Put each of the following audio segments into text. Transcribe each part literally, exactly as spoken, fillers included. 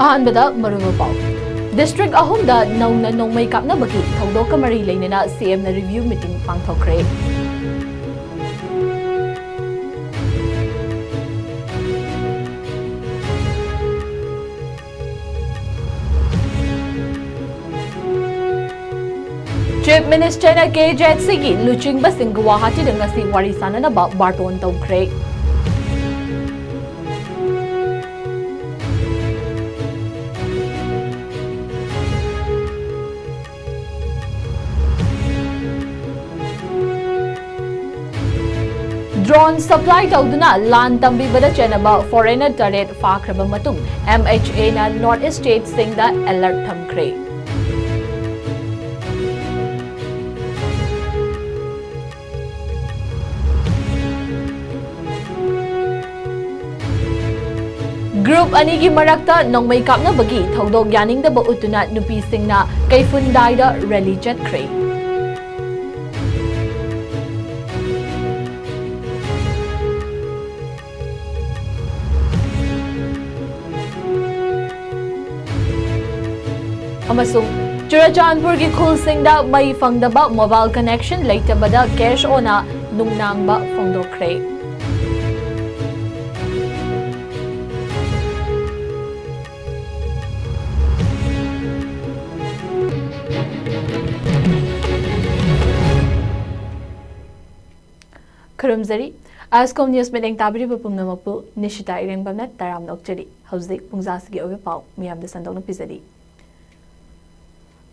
ꯑꯍꯥꯟꯕꯗ ꯃꯔꯨꯑꯣꯏꯕ ꯄꯥꯎ꯫ ꯗꯤꯁꯇ꯭ꯔꯤꯛ ꯑꯍꯨꯝꯗ ꯅꯧꯅ ꯅꯣꯡꯃꯩ ꯀꯥꯞꯅꯕꯒꯤ ꯊꯧꯗꯣꯛꯀ ꯃꯔꯤ ꯂꯩꯅꯅ ꯁꯤ ꯑꯦꯝꯅ ꯔꯤꯚꯤꯌꯨ ꯃꯤꯇꯤꯡ ꯄꯥꯡꯊꯣꯛꯈ꯭ꯔꯦ꯫ ꯆꯤꯐ ꯃꯤꯅꯤꯁꯇꯔꯅ ꯀꯦ ꯖꯦꯠ ꯁꯤꯒꯤ ꯂꯨꯆꯤꯡꯕꯁꯤꯡ ꯒꯨꯋꯥꯍꯥꯇꯤꯗ ꯉꯁꯤ ꯋꯥꯔꯤ ꯁꯥꯅꯅꯕ ꯕꯥꯔꯇꯣꯟ ꯇꯧꯈ꯭ꯔꯦ꯫ ꯗ꯭ꯔꯣꯟ ꯁꯄ꯭ꯂꯥꯏ ꯇꯧꯗꯨꯅ ꯂꯥꯟ ꯇꯝꯕꯤꯕꯗ ꯆꯦꯟꯅꯕ ꯐꯣꯔꯦꯅꯔ ꯇꯔꯦꯠ ꯐꯥꯈ꯭ꯔꯕ ꯃꯇꯨꯡ, ꯑꯦꯝ ꯑꯩꯆ ꯑꯦꯅ ꯅꯣꯔꯠ ꯏꯁ ꯁ꯭ꯇꯦꯠꯁꯤꯡꯗ ꯑꯦꯂꯔꯠ ꯊꯝꯈ꯭ꯔꯦ꯫ ꯒ꯭ꯔꯨꯞ ꯑꯅꯤꯒꯤ ꯃꯔꯛꯇ ꯅꯣꯡꯃꯩ ꯀꯥꯞꯅꯕꯒꯤ ꯊꯧꯗꯣꯛ ꯌꯥꯅꯤꯡꯗꯕ ꯎꯠꯇꯨꯅ ꯅꯨꯄꯤꯁꯤꯡꯅ ꯀꯩꯐꯨꯟꯗꯥꯏꯗ ꯔꯦꯂꯤ ꯆꯠꯈ꯭ꯔꯦ꯫ ꯑꯃꯁꯨꯡ ꯆꯨꯔꯆꯥꯟꯄꯨꯔꯒꯤ ꯈꯨꯜꯁꯤꯡꯗ ꯃꯩ ꯐꯪꯗꯕ, ꯃꯣꯕꯥꯏꯜ ꯀꯅꯦꯛꯁꯟ ꯂꯩꯇꯕꯗ ꯀꯦ ꯑꯦꯁ ꯑꯣꯅ ꯅꯨꯡꯅꯥꯡꯕ ꯐꯣꯡꯗꯣꯛꯈ꯭ꯔꯦ꯫ ꯈꯨꯔꯨꯝꯖꯔꯤ꯫ ꯑꯥꯏꯁꯀꯣꯝ ꯅ꯭ꯌꯨꯁ ꯃꯤꯠꯌꯦꯡ ꯇꯥꯕꯤꯔꯤꯕ ꯄꯨꯝꯅꯃꯛꯄꯨ ꯅꯤꯁꯤꯇꯥ ꯏꯔꯦꯡꯕꯝꯅ ꯇꯔꯥꯝꯅ ꯑꯣꯛꯆꯔꯤ꯫ ꯍꯧꯖꯤꯛ ꯄꯨꯡꯖꯥꯁꯤꯒꯤ ꯑꯣꯏꯕ ꯄꯥꯎ ꯃꯤꯌꯥꯝꯗ ꯁꯟꯗꯣꯛꯅ ꯄꯤꯖꯔꯤ꯫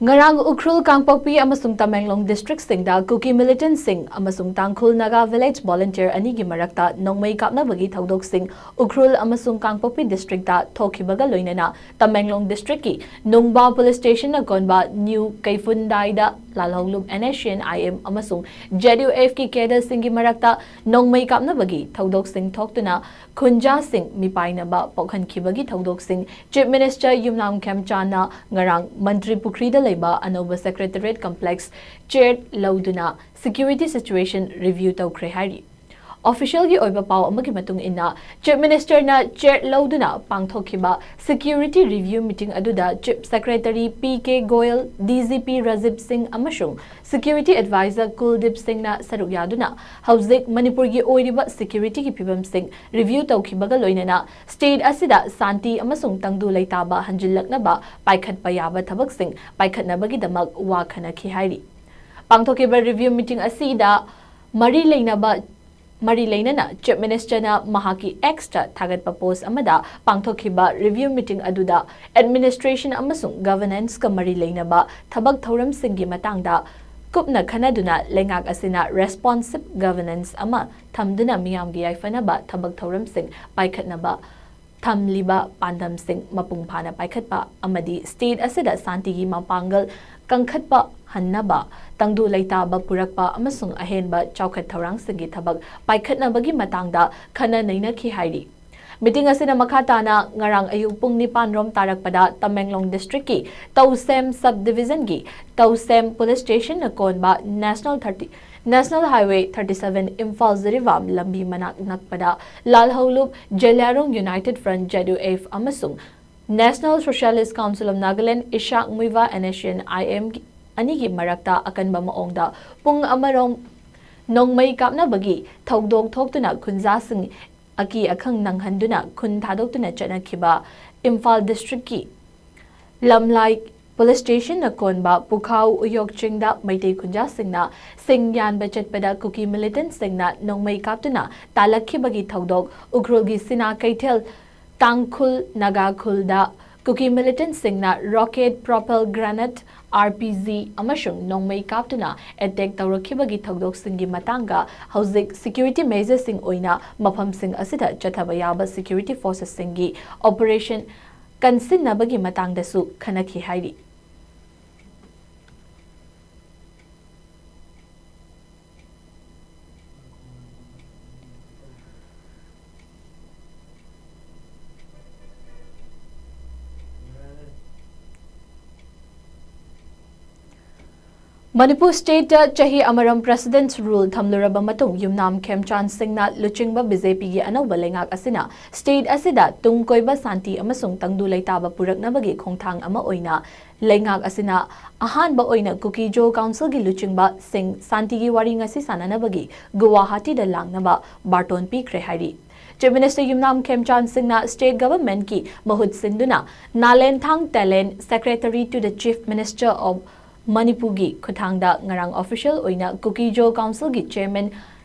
ꯉꯔꯥꯡ ꯎꯈ꯭ꯔꯨꯜ, ꯀꯥꯡꯄꯣꯛꯄꯤ ꯑꯃꯁꯨꯡ ꯇꯃꯦꯡꯂꯣꯡ ꯗꯤꯁꯇ꯭ꯔꯤꯛꯁꯤꯡꯗ ꯀꯨꯀꯤ ꯃꯤꯂꯤꯇꯦꯟꯠꯁꯤꯡ ꯑꯃꯁꯨꯡ ꯇꯥꯡꯈꯨꯜ ꯅꯥꯒꯥ ꯚꯤꯂꯦꯖ ꯚꯣꯂꯨꯟꯇꯤꯌꯔ ꯑꯅꯤꯒꯤ ꯃꯔꯛꯇ ꯅꯣꯡꯃꯩ ꯀꯥꯞꯅꯕꯒꯤ ꯊꯧꯗꯣꯛꯁꯤꯡ ꯎꯈ꯭ꯔꯨꯜ ꯑꯃꯁꯨꯡ ꯀꯥꯡꯄꯣꯛꯄꯤ ꯗꯤꯁꯇ꯭ꯔꯤꯛꯇ ꯊꯣꯛꯈꯤꯕꯒ ꯂꯣꯏꯅꯅ ꯇꯃꯦꯡꯂꯣꯡ ꯗꯤꯁꯇ꯭ꯔꯤꯛꯀꯤ ꯅꯨꯡꯕꯥ ꯄꯨꯂꯤꯁ ꯁ꯭ꯇꯦꯁꯟꯅ ꯀꯣꯟꯕ new ꯀꯩꯐꯨꯟꯗꯥꯏꯗ ꯂꯥꯜꯍꯧꯂꯨꯞ N S C N I M ꯑꯃꯁꯨꯡ ꯖꯦꯠ ꯌꯨ ꯑꯦꯐꯀꯤ ꯀꯦꯗꯔꯁꯤꯡꯒꯤ ꯃꯔꯛꯇ ꯅꯣꯡꯃꯩ ꯀꯥꯞꯅꯕꯒꯤ ꯊꯧꯗꯣꯛꯁꯤꯡ ꯊꯣꯛꯇꯨꯅ ꯈꯨꯟꯖꯥꯁꯤꯡ ꯃꯤꯄꯥꯏꯅꯕ ꯄꯣꯛꯍꯟꯈꯤꯕꯒꯤ ꯊꯧꯗꯣꯛꯁꯤꯡ ꯆꯤꯐ ꯃꯤꯅꯤꯁꯇꯔ ꯌꯨꯝꯅꯥꯝ ꯈꯦꯝꯆꯥꯟꯅ ꯉꯔꯥꯡ ꯃꯟꯇ꯭ꯔꯤ ꯄꯨꯈ꯭ꯔꯤꯗ ꯂꯩꯕ ꯑꯅꯧꯕ ꯁꯦꯀ꯭ꯔꯦꯇꯔꯤꯌꯦꯠ ꯀꯝꯄ꯭ꯂꯦꯛꯁ ꯆꯦꯌꯔ ꯂꯧꯗꯨꯅ ꯁꯦꯀ꯭ꯌꯨꯔꯤꯇꯤ ꯁꯤꯆꯨꯋꯦꯁꯟ ꯔꯤꯚꯤꯌꯨ ꯇꯧꯈ꯭ꯔꯦ ꯍꯥꯏꯔꯤ꯫ Officialꯒꯤ ꯑꯣꯏꯕ ꯄꯥꯎ ꯑꯃꯒꯤ ꯃꯇꯨꯡ ꯏꯟꯅ, Chief Ministerꯅ chair ꯂꯧꯗꯨꯅ ꯄꯥꯡꯊꯣꯛꯈꯤꯕ security review meeting ꯑꯗꯨꯗ Chief Secretary P K Goyal, D G P Rajiv Singh ꯑꯃꯁꯨꯡ Security Advisor Kuldeep Singhꯅ ꯁꯔꯨꯛ ꯌꯥꯗꯨꯅ ꯍꯧꯖꯤꯛ ꯃꯅꯤꯄꯨꯔꯒꯤ ꯑꯣꯏꯔꯤꯕ securityꯒꯤ ꯐꯤꯕꯝꯁꯤꯡ review ꯇꯧꯈꯤꯕꯒ ꯂꯣꯏꯅꯅ state ꯑꯁꯤꯗ ꯁꯥꯟꯇꯤ ꯑꯃꯁꯨꯡ ꯇꯪꯗꯨ ꯂꯩꯇꯥꯕ ꯍꯟꯖꯤꯜꯂꯛꯅꯕ ꯄꯥꯏꯈꯠꯄ ꯌꯥꯕ ꯊꯕꯛꯁꯤꯡ ꯄꯥꯏꯈꯠꯅꯕꯒꯤꯗꯃꯛ ꯋꯥ ꯈꯟꯅꯈꯤ ꯍꯥꯏꯔꯤ꯫ ꯄꯥꯡꯊꯣꯛꯈꯤꯕ review meeting ꯑꯁꯤꯗ ꯃꯔꯤ ꯂꯩꯅꯕ ꯃꯔꯤ ꯂꯩꯅꯅ Chief Ministerꯅ ꯃꯍꯥꯛꯀꯤ Xꯇ ꯊꯥꯒꯠꯄ post ꯑꯃꯗ ꯄꯥꯡꯊꯣꯛꯈꯤꯕ review meeting ꯑꯗꯨꯗ administration ꯑꯃꯁꯨꯡ governanceꯀ ꯃꯔꯤ ꯂꯩꯅꯕ ꯊꯕꯛ ꯊꯧꯔꯝꯁꯤꯡꯒꯤ ꯃꯇꯥꯡꯗ ꯀꯨꯞꯅ ꯈꯟꯅꯗꯨꯅ ꯂꯩꯉꯥꯛ ꯑꯁꯤꯅ responsive governance ꯑꯃ ꯊꯝꯗꯨꯅ ꯃꯤꯌꯥꯝꯒꯤ ꯌꯥꯏꯐꯅꯕ ꯊꯕꯛ ꯊꯧꯔꯝꯁꯤꯡ ꯄꯥꯏꯈꯠꯅꯕ ꯊꯝꯂꯤꯕ ꯄꯥꯟꯗꯝꯁꯤꯡ ꯃꯄꯨꯡ ꯐꯥꯅ ꯄꯥꯏꯈꯠꯄ ꯑꯃꯗꯤ state ꯑꯁꯤꯗ ꯁꯥꯟꯇꯤꯒꯤ ꯃꯄꯥꯡꯒꯜ ꯀꯟꯈꯠꯄ ꯍꯟꯅꯕ, ꯇꯪꯗꯨ ꯂꯩꯇꯥꯕ ꯄꯨꯔꯛꯄ ꯑꯃꯁꯨꯡ ꯑꯍꯦꯟꯕ ꯆꯥꯎꯈꯠ ꯊꯧꯔꯥꯡꯁꯤꯡꯒꯤ ꯊꯕꯛ ꯄꯥꯏꯈꯠꯅꯕꯒꯤ ꯃꯇꯥꯡꯗ ꯈꯟꯅ ꯅꯩꯅꯈꯤ ꯍꯥꯏꯔꯤ꯫ Meeting ꯑꯁꯤꯅ ꯃꯈꯥ ꯇꯥꯅ ꯉꯔꯥꯡ ꯑꯌꯨꯛ ꯄꯨꯡ ꯅꯤꯄꯥꯟ ꯔꯣꯝ ꯇꯥꯔꯛꯄꯗ ꯇꯃꯦꯡꯂꯣꯡ districtꯀꯤ ꯇꯧꯁꯦꯝ subdivisionꯒꯤ ꯇꯧꯁꯦꯝ police stationꯅ ꯀꯣꯟꯕ National thirty, National Highway thirty seven Imphal Jiribam ꯂꯝꯕꯤ ꯃꯅꯥꯛ ꯅꯛꯄꯗ ꯂꯥꯜꯍꯧꯂꯨꯞ Zeliangrong United Front, Z U F, ꯑꯃꯁꯨꯡ National Socialist Council of Nagaland, Isaac Muivah, N S C N I M ꯑꯅꯤꯒꯤ ꯃꯔꯛꯇ ꯑꯀꯟꯕ ꯃꯑꯣꯡꯗ ꯄꯨꯡ ꯑꯃꯔꯣꯝ ꯅꯣꯡꯃꯩ ꯀꯥꯞꯅꯕꯒꯤ ꯊꯧꯗꯣꯛ ꯊꯣꯛꯇꯨꯅ ꯈꯨꯟꯖꯥꯁꯤꯡ ꯑꯀꯤ ꯑꯈꯪ ꯅꯪꯍꯟꯗꯨꯅ ꯈꯨꯟ ꯊꯥꯗꯣꯛꯇꯨꯅ ꯆꯠꯅꯈꯤꯕ ꯏꯝꯐꯥꯜ districtꯀꯤ ꯂꯝꯂꯥꯏ police stationꯅ ꯀꯣꯟꯕ ꯄꯨꯈꯥꯎ ꯎꯌꯣꯛ ꯆꯤꯡꯗ ꯃꯩꯇꯩ ꯈꯨꯟꯖꯥꯁꯤꯡꯅ ꯁꯤꯡ ꯌꯥꯟꯕ ꯆꯠꯄꯗ ꯀꯨꯀꯤ militantꯁꯤꯡꯅ ꯅꯣꯡꯃꯩ ꯀꯥꯞꯇꯨꯅ ꯇꯥꯜꯂꯛꯈꯤꯕꯒꯤ ꯊꯧꯗꯣꯛ, ꯎꯈ꯭ꯔꯨꯜꯒꯤ ꯁꯤꯅꯥ ꯀꯩꯊꯦꯜ ꯇꯥꯡꯈꯨꯜ ꯅꯥꯒꯥ ꯈꯨꯜꯗ ꯀꯨꯀꯤ militantꯁꯤꯡꯅ rocket, propelled grenade, R P G ꯑꯃꯁꯨꯡ ꯅꯣꯡꯃꯩ ꯀꯥꯞꯇꯨꯅ attack ꯇꯧꯔꯛꯈꯤꯕꯒꯤ ꯊꯧꯗꯣꯛꯁꯤꯡꯒꯤ ꯃꯇꯥꯡꯗ ꯍꯧꯖꯤꯛ security measuresꯁꯤꯡ ꯑꯣꯏꯅ ꯃꯐꯝꯁꯤꯡ ꯑꯁꯤꯗ ꯆꯠꯊꯕ ꯌꯥꯕ security forcesꯁꯤꯡꯒꯤ operation ꯀꯟꯁꯤꯟꯅꯕꯒꯤ ꯃꯇꯥꯡꯗꯁꯨ ꯈꯟꯅꯈꯤ ꯍꯥꯏꯔꯤ꯫ ꯃꯅꯤꯄꯨꯔ ꯁ꯭ꯇꯦꯠꯇ ꯆꯍꯤ ꯑꯃꯔꯣꯝ ꯄ꯭ꯔꯦꯁꯤꯗꯦꯟꯠꯁ ꯔꯨꯜ ꯊꯝꯂꯨꯔꯕ ꯃꯇꯨꯡ, ꯌꯨꯝꯅꯥꯝ ꯈꯦꯝꯆꯥꯟ ꯁꯤꯡꯅ ꯂꯨꯆꯤꯡꯕ ꯕꯤ ꯖꯦ ꯄꯤꯒꯤ ꯑꯅꯧꯕ ꯂꯩꯉꯥꯛ ꯑꯁꯤꯅ ꯁ꯭ꯇꯦꯠ ꯑꯁꯤꯗ ꯇꯨꯡ ꯀꯣꯏꯕ ꯁꯥꯟꯇꯤ ꯑꯃꯁꯨꯡ ꯇꯪꯗꯨ ꯂꯩꯇꯥꯕ ꯄꯨꯔꯛꯅꯕꯒꯤ ꯈꯣꯡꯊꯥꯡ ꯑꯃ ꯑꯣꯏꯅ ꯂꯩꯉꯥꯛ ꯑꯁꯤꯅ ꯑꯍꯥꯟꯕ ꯑꯣꯏꯅ ꯀꯨꯀꯤ-ꯖꯣ ꯀꯥꯎꯟꯁꯤꯜꯒꯤ ꯂꯨꯆꯤꯡꯕꯁꯤꯡ ꯁꯥꯟꯇꯤꯒꯤ ꯋꯥꯔꯤ ꯉꯁꯤ ꯁꯥꯟꯅꯅꯕꯒꯤ ꯒꯨꯋꯥꯍꯥꯇꯤꯗ ꯂꯥꯛꯅꯕ ꯕꯥꯔꯇꯣꯟ ꯄꯤꯈ꯭ꯔꯦ ꯍꯥꯏꯔꯤ꯫ ꯆꯤꯐ ꯃꯤꯅꯤꯁꯇꯔ ꯌꯨꯝꯅꯥꯝ ꯈꯦꯝꯆꯥꯟ ꯁꯤꯡꯅ ꯁ꯭ꯇꯦꯠ ꯒꯚꯔꯟꯃꯦꯟꯠꯀꯤ ꯃꯍꯨꯠ ꯁꯤꯟꯗꯨꯅ ꯅꯥꯂꯦꯟꯊꯥꯡ ꯇꯦꯂꯦꯟ, secretary to the chief minister of ꯃꯅꯤꯄꯨꯔꯒꯤ ꯈꯨꯠꯊꯥꯡꯗ ꯉꯔꯥꯡ ꯑꯣꯐꯤꯁꯤꯌꯦꯜ ꯑꯣꯏꯅ ꯀꯨꯀꯤ-ꯖꯣ ꯀꯥꯎꯟꯁꯤꯜꯒꯤ ꯆꯤꯌꯔꯃꯦꯟ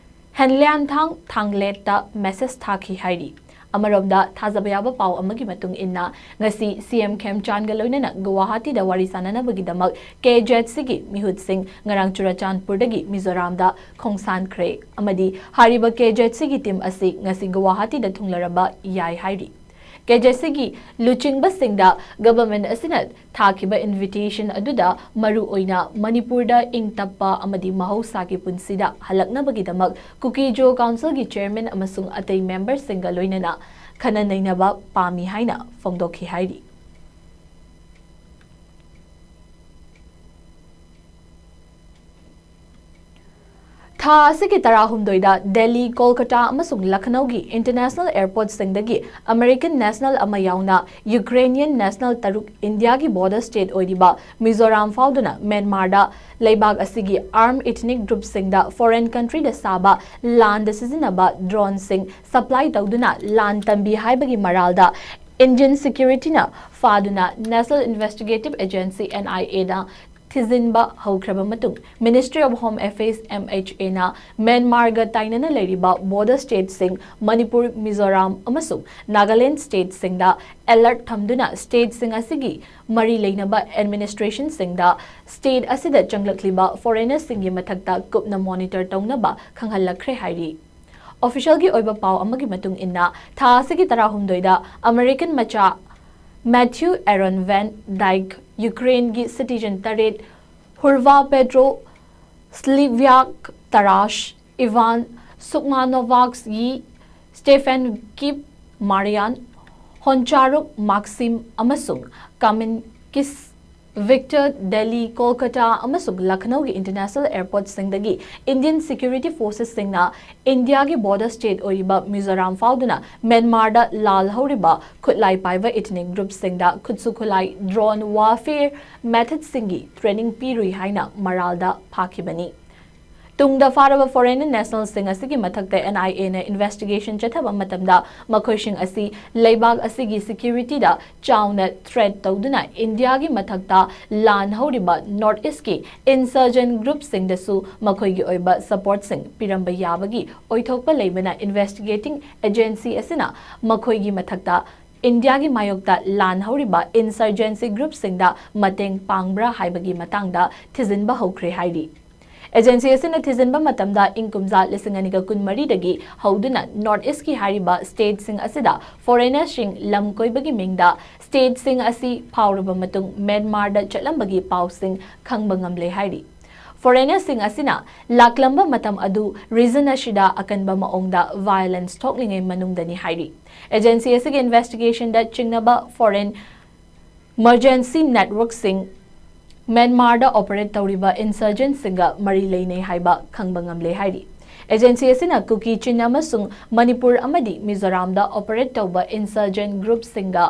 ꯍꯦꯟꯂꯤꯌꯥꯟꯊꯥꯡ ꯊꯥꯡꯂꯦꯠꯇ ꯃꯦꯁꯦꯖ ꯊꯥꯈꯤ ꯍꯥꯏꯔꯤ꯫ ꯑꯃꯔꯣꯝꯗ, ꯊꯥꯖꯕ ꯌꯥꯕ ꯄꯥꯎ ꯑꯃꯒꯤ ꯃꯇꯨꯡ ꯏꯟꯅ, ꯉꯁꯤ ꯁꯤ ꯑꯦꯝ ꯈꯦꯝꯆꯥꯟꯒ ꯂꯣꯏꯅꯅ ꯒꯨꯋꯥꯍꯥꯇꯤꯗ ꯋꯥꯔꯤ ꯁꯥꯟꯅꯅꯕꯒꯤꯗꯃꯛ ꯀꯦ ꯖꯦꯗ ꯁꯤꯒꯤ ꯃꯤꯍꯨꯠꯁꯤꯡ ꯉꯔꯥꯡ ꯆꯨꯔꯆꯥꯟꯄꯨꯔꯗꯒꯤ ꯃꯤꯖꯣꯔꯥꯝꯗ ꯈꯣꯡꯁꯥꯟꯈ꯭ꯔꯦ ꯑꯃꯗꯤ ꯍꯥꯏꯔꯤꯕ ꯀꯦ ꯖꯦꯗ ꯁꯤꯒꯤ ꯇꯤꯝ ꯑꯁꯤ ꯉꯁꯤ ꯒꯨꯋꯥꯍꯥꯇꯤꯗ ꯊꯨꯡꯂꯔꯕ ꯌꯥꯏ ꯍꯥꯏꯔꯤ꯫ ꯀꯦ ꯖꯦꯗ ꯁꯤꯒꯤ ꯂꯨꯆꯤꯡꯕꯁꯤꯡꯗ ꯒꯚꯔꯟꯃꯦꯟꯠ ꯑꯁꯤꯅ ꯊꯥꯈꯤꯕ ꯏꯟꯚꯤꯇꯦꯁꯟ ꯑꯗꯨꯗ ꯃꯔꯨ ꯑꯣꯏꯅ ꯃꯅꯤꯄꯨꯔꯗ ꯏꯪ ꯇꯞꯄ ꯑꯃꯗꯤ ꯃꯍꯧꯁꯥꯒꯤ ꯄꯨꯟꯁꯤꯗ ꯍꯜꯂꯛꯅꯕꯒꯤꯗꯃꯛ ꯀꯨꯀꯤ-ꯖꯣ ꯀꯥꯎꯟꯁꯤꯜꯒꯤ ꯆꯤꯌꯔꯃꯦꯟ ꯑꯃꯁꯨꯡ ꯑꯇꯩ ꯃꯦꯝꯕꯔꯁꯤꯡꯒ ꯂꯣꯏꯅꯅ ꯈꯟꯅ ꯅꯩꯅꯕ ꯄꯥꯝꯃꯤ ꯍꯥꯏꯅ ꯐꯣꯡꯗꯣꯛꯈꯤ ꯍꯥꯏꯔꯤ꯫ ꯊꯥ ꯑꯁꯤꯒꯤ ꯇꯔꯥꯍꯨꯝꯗꯣꯏꯗ ꯗꯦꯜꯂꯤ, ꯀꯣꯜꯀꯇꯥ ꯑꯃꯁꯨꯡ ꯂꯈꯅꯧꯒꯤ ꯏꯟꯇꯔꯅꯦꯁꯅꯦꯜ ꯑꯦꯌꯔꯄꯣꯔꯠꯁꯤꯡꯗꯒꯤ ꯑꯃꯦꯔꯤꯀꯟ ꯅꯦꯁꯅꯦꯜ ꯑꯃ ꯌꯥꯎꯅ ꯌꯨꯀ꯭ꯔꯦꯅꯤꯌꯟ ꯅꯦꯁꯅꯦꯜ ꯇꯔꯨꯛ ꯏꯟꯗꯤꯌꯥꯒꯤ ꯕꯣꯔꯗꯔ ꯁ꯭ꯇꯦꯠ ꯑꯣꯏꯔꯤꯕ ꯃꯤꯖꯣꯔꯥꯝ ꯐꯥꯎꯗꯨꯅ ꯃ꯭ꯌꯥꯟꯃꯥꯔꯗ ꯂꯩꯕꯥꯛ ꯑꯁꯤꯒꯤ ꯑꯥꯔꯝ ꯏꯊꯅꯤꯛ ꯒ꯭ꯔꯨꯞꯁꯤꯡꯗ ꯐꯣꯔꯦꯟ ꯀꯟꯇ꯭ꯔꯤꯗ ꯁꯥꯕ ꯂꯥꯟꯗ ꯁꯤꯖꯤꯟꯅꯕ ꯗ꯭ꯔꯣꯟꯁꯤꯡ ꯁꯄ꯭ꯂꯥꯏ ꯇꯧꯗꯨꯅ ꯂꯥꯟ ꯇꯝꯕꯤ ꯍꯥꯏꯕꯒꯤ ꯃꯔꯥꯜꯗ ꯏꯟꯗꯤꯌꯟ ꯁꯦꯀ꯭ꯌꯨꯔꯤꯇꯤꯅ ꯐꯥꯗꯨꯅ ꯅꯦꯁꯅꯦꯜ ꯏꯟꯚꯦꯁꯇꯤꯒꯦꯇꯤꯚ ꯑꯦꯖꯦꯟꯁꯤ, ꯑꯦꯟ ꯑꯥꯏ ꯑꯦꯅ ꯊꯤꯖꯤꯟꯕ ꯍꯧꯈ꯭ꯔꯕ ꯃꯇꯨꯡ, ministry of home affairs, M H ꯑꯦꯅ ꯃ꯭ꯌꯥꯟꯃꯥꯔꯒ ꯇꯥꯏꯅꯅ ꯂꯩꯔꯤꯕ ꯕꯣꯔꯗꯔ ꯁ꯭ꯇꯦꯠꯁꯤꯡ ꯃꯅꯤꯄꯨꯔ, ꯃꯤꯖꯣꯔꯥꯝ ꯑꯃꯁꯨꯡ ꯅꯥꯒꯥꯂꯦꯟꯗ ꯁ꯭ꯇꯦꯠꯁꯤꯡꯗ ꯑꯦꯂꯔꯠ ꯊꯝꯗꯨꯅ ꯁ꯭ꯇꯦꯠꯁꯤꯡ ꯑꯁꯤꯒꯤ ꯃꯔꯤ ꯂꯩꯅꯕ ꯑꯦꯗꯃꯤꯅꯤꯁꯇ꯭ꯔꯦꯁꯟꯁꯤꯡꯗ ꯁ꯭ꯇꯦꯠ ꯑꯁꯤꯗ ꯆꯪꯂꯛꯂꯤꯕ ꯐꯣꯔꯦꯅꯔꯁꯤꯡꯒꯤ ꯃꯊꯛꯇ ꯀꯨꯞꯅ ꯃꯣꯅꯤꯇꯔ ꯇꯧꯅꯕ ꯈꯪꯍꯜꯂꯛꯈ꯭ꯔꯦ ꯍꯥꯏꯔꯤ꯫ ꯑꯣꯐꯤꯁꯤꯌꯦꯜꯒꯤ ꯑꯣꯏꯕ ꯄꯥꯎ ꯑꯃꯒꯤ ꯃꯇꯨꯡ ꯏꯟꯅ, ꯊꯥ ꯑꯁꯤꯒꯤ ꯇꯔꯥꯍꯨꯝꯗꯣꯏꯗ ꯑꯃꯦꯔꯤꯀꯟ ꯃꯆꯥ ꯃꯦꯊ꯭ꯌꯨ ꯑꯦꯔꯣꯟ ꯚꯦꯟ ꯗꯥꯏꯛ, ꯌꯨꯀ꯭ꯔꯦꯟꯒꯤ ꯁꯤꯇꯤꯖꯟ ꯇꯔꯦꯠ, ꯍꯨꯔꯚꯥ ꯄꯦꯗ꯭ꯔꯣ, ꯁ꯭ꯂꯤꯚ꯭ꯌꯥꯛ ꯇꯔꯥꯁ, ꯏꯚꯥꯟ ꯁꯨꯛꯃꯥꯅꯣꯚꯥꯛꯁ ꯌꯤ, ꯁ꯭ꯇꯦꯐꯦꯟ ꯀꯤꯞ ꯃꯥꯔꯤꯌꯥꯟ, ꯍꯣꯟꯆꯥꯔꯨꯛ ꯃꯥꯛꯁꯤꯝ ꯑꯃꯁꯨꯡ ꯀꯥꯃꯤꯟ ꯀꯤꯁ ꯚꯤꯛꯇꯔ, ꯗꯦꯜꯂꯤ, ꯀꯣꯜꯀꯇꯥ ꯑꯃꯁꯨꯡ ꯂꯈꯅꯧꯒꯤ ꯏꯟꯇꯔꯅꯦꯁꯅꯦꯜ ꯑꯦꯌꯔꯄꯣꯔꯠꯁꯤꯡꯗꯒꯤ ꯏꯟꯗꯤꯌꯟ ꯁꯦꯀ꯭ꯌꯨꯔꯤꯇꯤ ꯐꯣꯔꯁꯦꯁꯁꯤꯡꯅ ꯏꯟꯗꯤꯌꯥꯒꯤ ꯕꯣꯔꯗꯔ ꯁ꯭ꯇꯦꯠ ꯑꯣꯏꯔꯤꯕ ꯃꯤꯖꯣꯔꯥꯝ ꯐꯥꯎꯗꯨꯅ ꯃ꯭ꯌꯥꯟꯃꯥꯔꯗ ꯂꯥꯜꯍꯧꯔꯤꯕ ꯈꯨꯠꯂꯥꯏ ꯄꯥꯏꯕ ꯏꯊꯅꯤꯛ ꯒ꯭ꯔꯨꯞꯁꯤꯡꯗ ꯈꯨꯠꯁꯨ ꯈꯨꯠꯂꯥꯏ, ꯗ꯭ꯔꯣꯟ ꯋꯥꯔꯐꯦꯌꯔ ꯃꯦꯊꯗꯁꯤꯡꯒꯤ ꯇ꯭ꯔꯦꯅꯤꯡ ꯄꯤꯔꯨꯏ ꯍꯥꯏꯅ ꯃꯔꯥꯜꯗ ꯐꯥꯈꯤꯕꯅꯤ꯫ ꯇꯨꯡꯗ ꯐꯥꯔꯕ ꯐꯣꯔꯦꯟ ꯅꯦꯁꯅꯦꯜꯁꯤꯡ ꯑꯁꯤꯒꯤ ꯃꯊꯛꯇ ꯑꯦꯟ ꯑꯥꯏ ꯑꯦꯅ ꯏꯟꯚꯦꯁꯇꯤꯒꯦꯁꯟ ꯆꯠꯊꯕ ꯃꯇꯝꯗ ꯃꯈꯣꯏꯁꯤꯡ ꯑꯁꯤ ꯂꯩꯕꯥꯛ ꯑꯁꯤꯒꯤ ꯁꯦꯀ꯭ꯌꯨꯔꯤꯇꯤꯗ ꯆꯥꯎꯅ ꯊ꯭ꯔꯦꯠ ꯇꯧꯗꯨꯅ ꯏꯟꯗꯤꯌꯥꯒꯤ ꯃꯊꯛꯇ ꯂꯥꯟ ꯍꯧꯔꯤꯕ ꯅꯣꯔꯠ ꯏꯁꯀꯤ ꯏꯟꯁꯔꯖꯦꯟ ꯒ꯭ꯔꯨꯞꯁꯤꯡꯗꯁꯨ ꯃꯈꯣꯏꯒꯤ ꯑꯣꯏꯕ ꯁꯄꯣꯔꯠꯁꯤꯡ ꯄꯤꯔꯝꯕ ꯌꯥꯕꯒꯤ ꯑꯣꯏꯊꯣꯛꯄ ꯂꯩꯕꯅ ꯏꯟꯚꯦꯁꯇꯤꯒꯦꯇꯤꯡ ꯑꯦꯖꯦꯟꯁꯤ ꯑꯁꯤꯅ ꯃꯈꯣꯏꯒꯤ ꯃꯊꯛꯇ ꯏꯟꯗꯤꯌꯥꯒꯤ ꯃꯥꯌꯣꯛꯇ ꯂꯥꯟ ꯍꯧꯔꯤꯕ ꯏꯟꯁꯔꯖꯦꯟꯁꯤ ꯒ꯭ꯔꯨꯞꯁꯤꯡꯗ ꯃꯇꯦꯡ ꯄꯥꯡꯕ꯭ꯔꯥ ꯍꯥꯏꯕꯒꯤ ꯃꯇꯥꯡꯗ ꯊꯤꯖꯤꯟꯕ ꯍꯧꯈ꯭ꯔꯦ ꯍꯥꯏꯔꯤ꯫ ꯑꯦꯖꯦꯟꯁꯤ ꯑꯁꯤꯅ ꯊꯤꯖꯤꯟꯕ ꯃꯇꯝꯗ ꯏꯪ ꯀꯨꯝꯖꯥ ꯂꯤꯁꯤꯡ ꯑꯅꯤꯒ ꯀꯨꯟꯃꯔꯤꯗꯒꯤ ꯍꯧꯗꯨꯅ ꯅꯣꯔꯠ ꯏꯁꯀꯤ ꯍꯥꯏꯔꯤꯕ ꯁ꯭ꯇꯦꯠꯁꯤꯡ ꯑꯁꯤꯗ ꯐꯣꯔꯦꯅꯔꯁꯤꯡ ꯂꯝ ꯀꯣꯏꯕꯒꯤ ꯃꯤꯡꯗ ꯁ꯭ꯇꯦꯠꯁꯤꯡ ꯑꯁꯤ ꯐꯥꯎꯔꯕ ꯃꯇꯨꯡ ꯃ꯭ꯌꯥꯟꯃꯥꯔꯗ ꯆꯠꯂꯝꯕꯒꯤ ꯄꯥꯎꯁꯤꯡ ꯈꯪꯕ ꯉꯝꯂꯦ ꯍꯥꯏꯔꯤ꯫ ꯐꯣꯔꯦꯅꯔꯁꯤꯡ ꯑꯁꯤꯅ ꯂꯥꯛꯂꯝꯕ ꯃꯇꯝ ꯑꯗꯨ ꯔꯤꯖꯟ ꯑꯁꯤꯗ ꯑꯀꯟꯕ ꯃꯑꯣꯡꯗ ꯚꯥꯏꯑꯣꯂꯦꯟꯁ ꯊꯣꯛꯂꯤꯉꯩ ꯃꯅꯨꯡꯗꯅꯤ ꯍꯥꯏꯔꯤ꯫ ꯑꯦꯖꯦꯟꯁꯤ ꯑꯁꯤꯒꯤ ꯏꯟꯚꯦꯁꯇꯤꯒꯦꯁꯟꯗ ꯆꯤꯡꯅꯕ ꯐꯣꯔꯦꯟ ꯃꯔꯖꯦꯟꯁꯤ ꯅꯦꯠꯋꯔꯛꯁꯤꯡ ꯃ꯭ꯌꯥꯟꯃꯥꯔꯗ ꯑꯣꯄꯔꯦꯠ ꯇꯧꯔꯤꯕ ꯏꯟꯁꯔꯖꯦꯟꯁꯤꯡꯒ ꯃꯔꯤ ꯂꯩꯅꯩ ꯍꯥꯏꯕ ꯈꯪꯕ ꯉꯝꯂꯦ ꯍꯥꯏꯔꯤ꯫ ꯑꯦꯖꯦꯟꯁꯤ ꯑꯁꯤꯅ ꯀꯨꯀꯤ ꯆꯤꯟ ꯑꯃꯁꯨꯡ ꯃꯅꯤꯄꯨꯔ ꯑꯃꯗꯤ ꯃꯤꯖꯣꯔꯥꯝꯗ ꯑꯣꯄꯔꯦꯠ ꯇꯧꯕ ꯏꯟꯁꯔꯖꯦꯟ ꯒ꯭ꯔꯨꯞꯁꯤꯡꯒ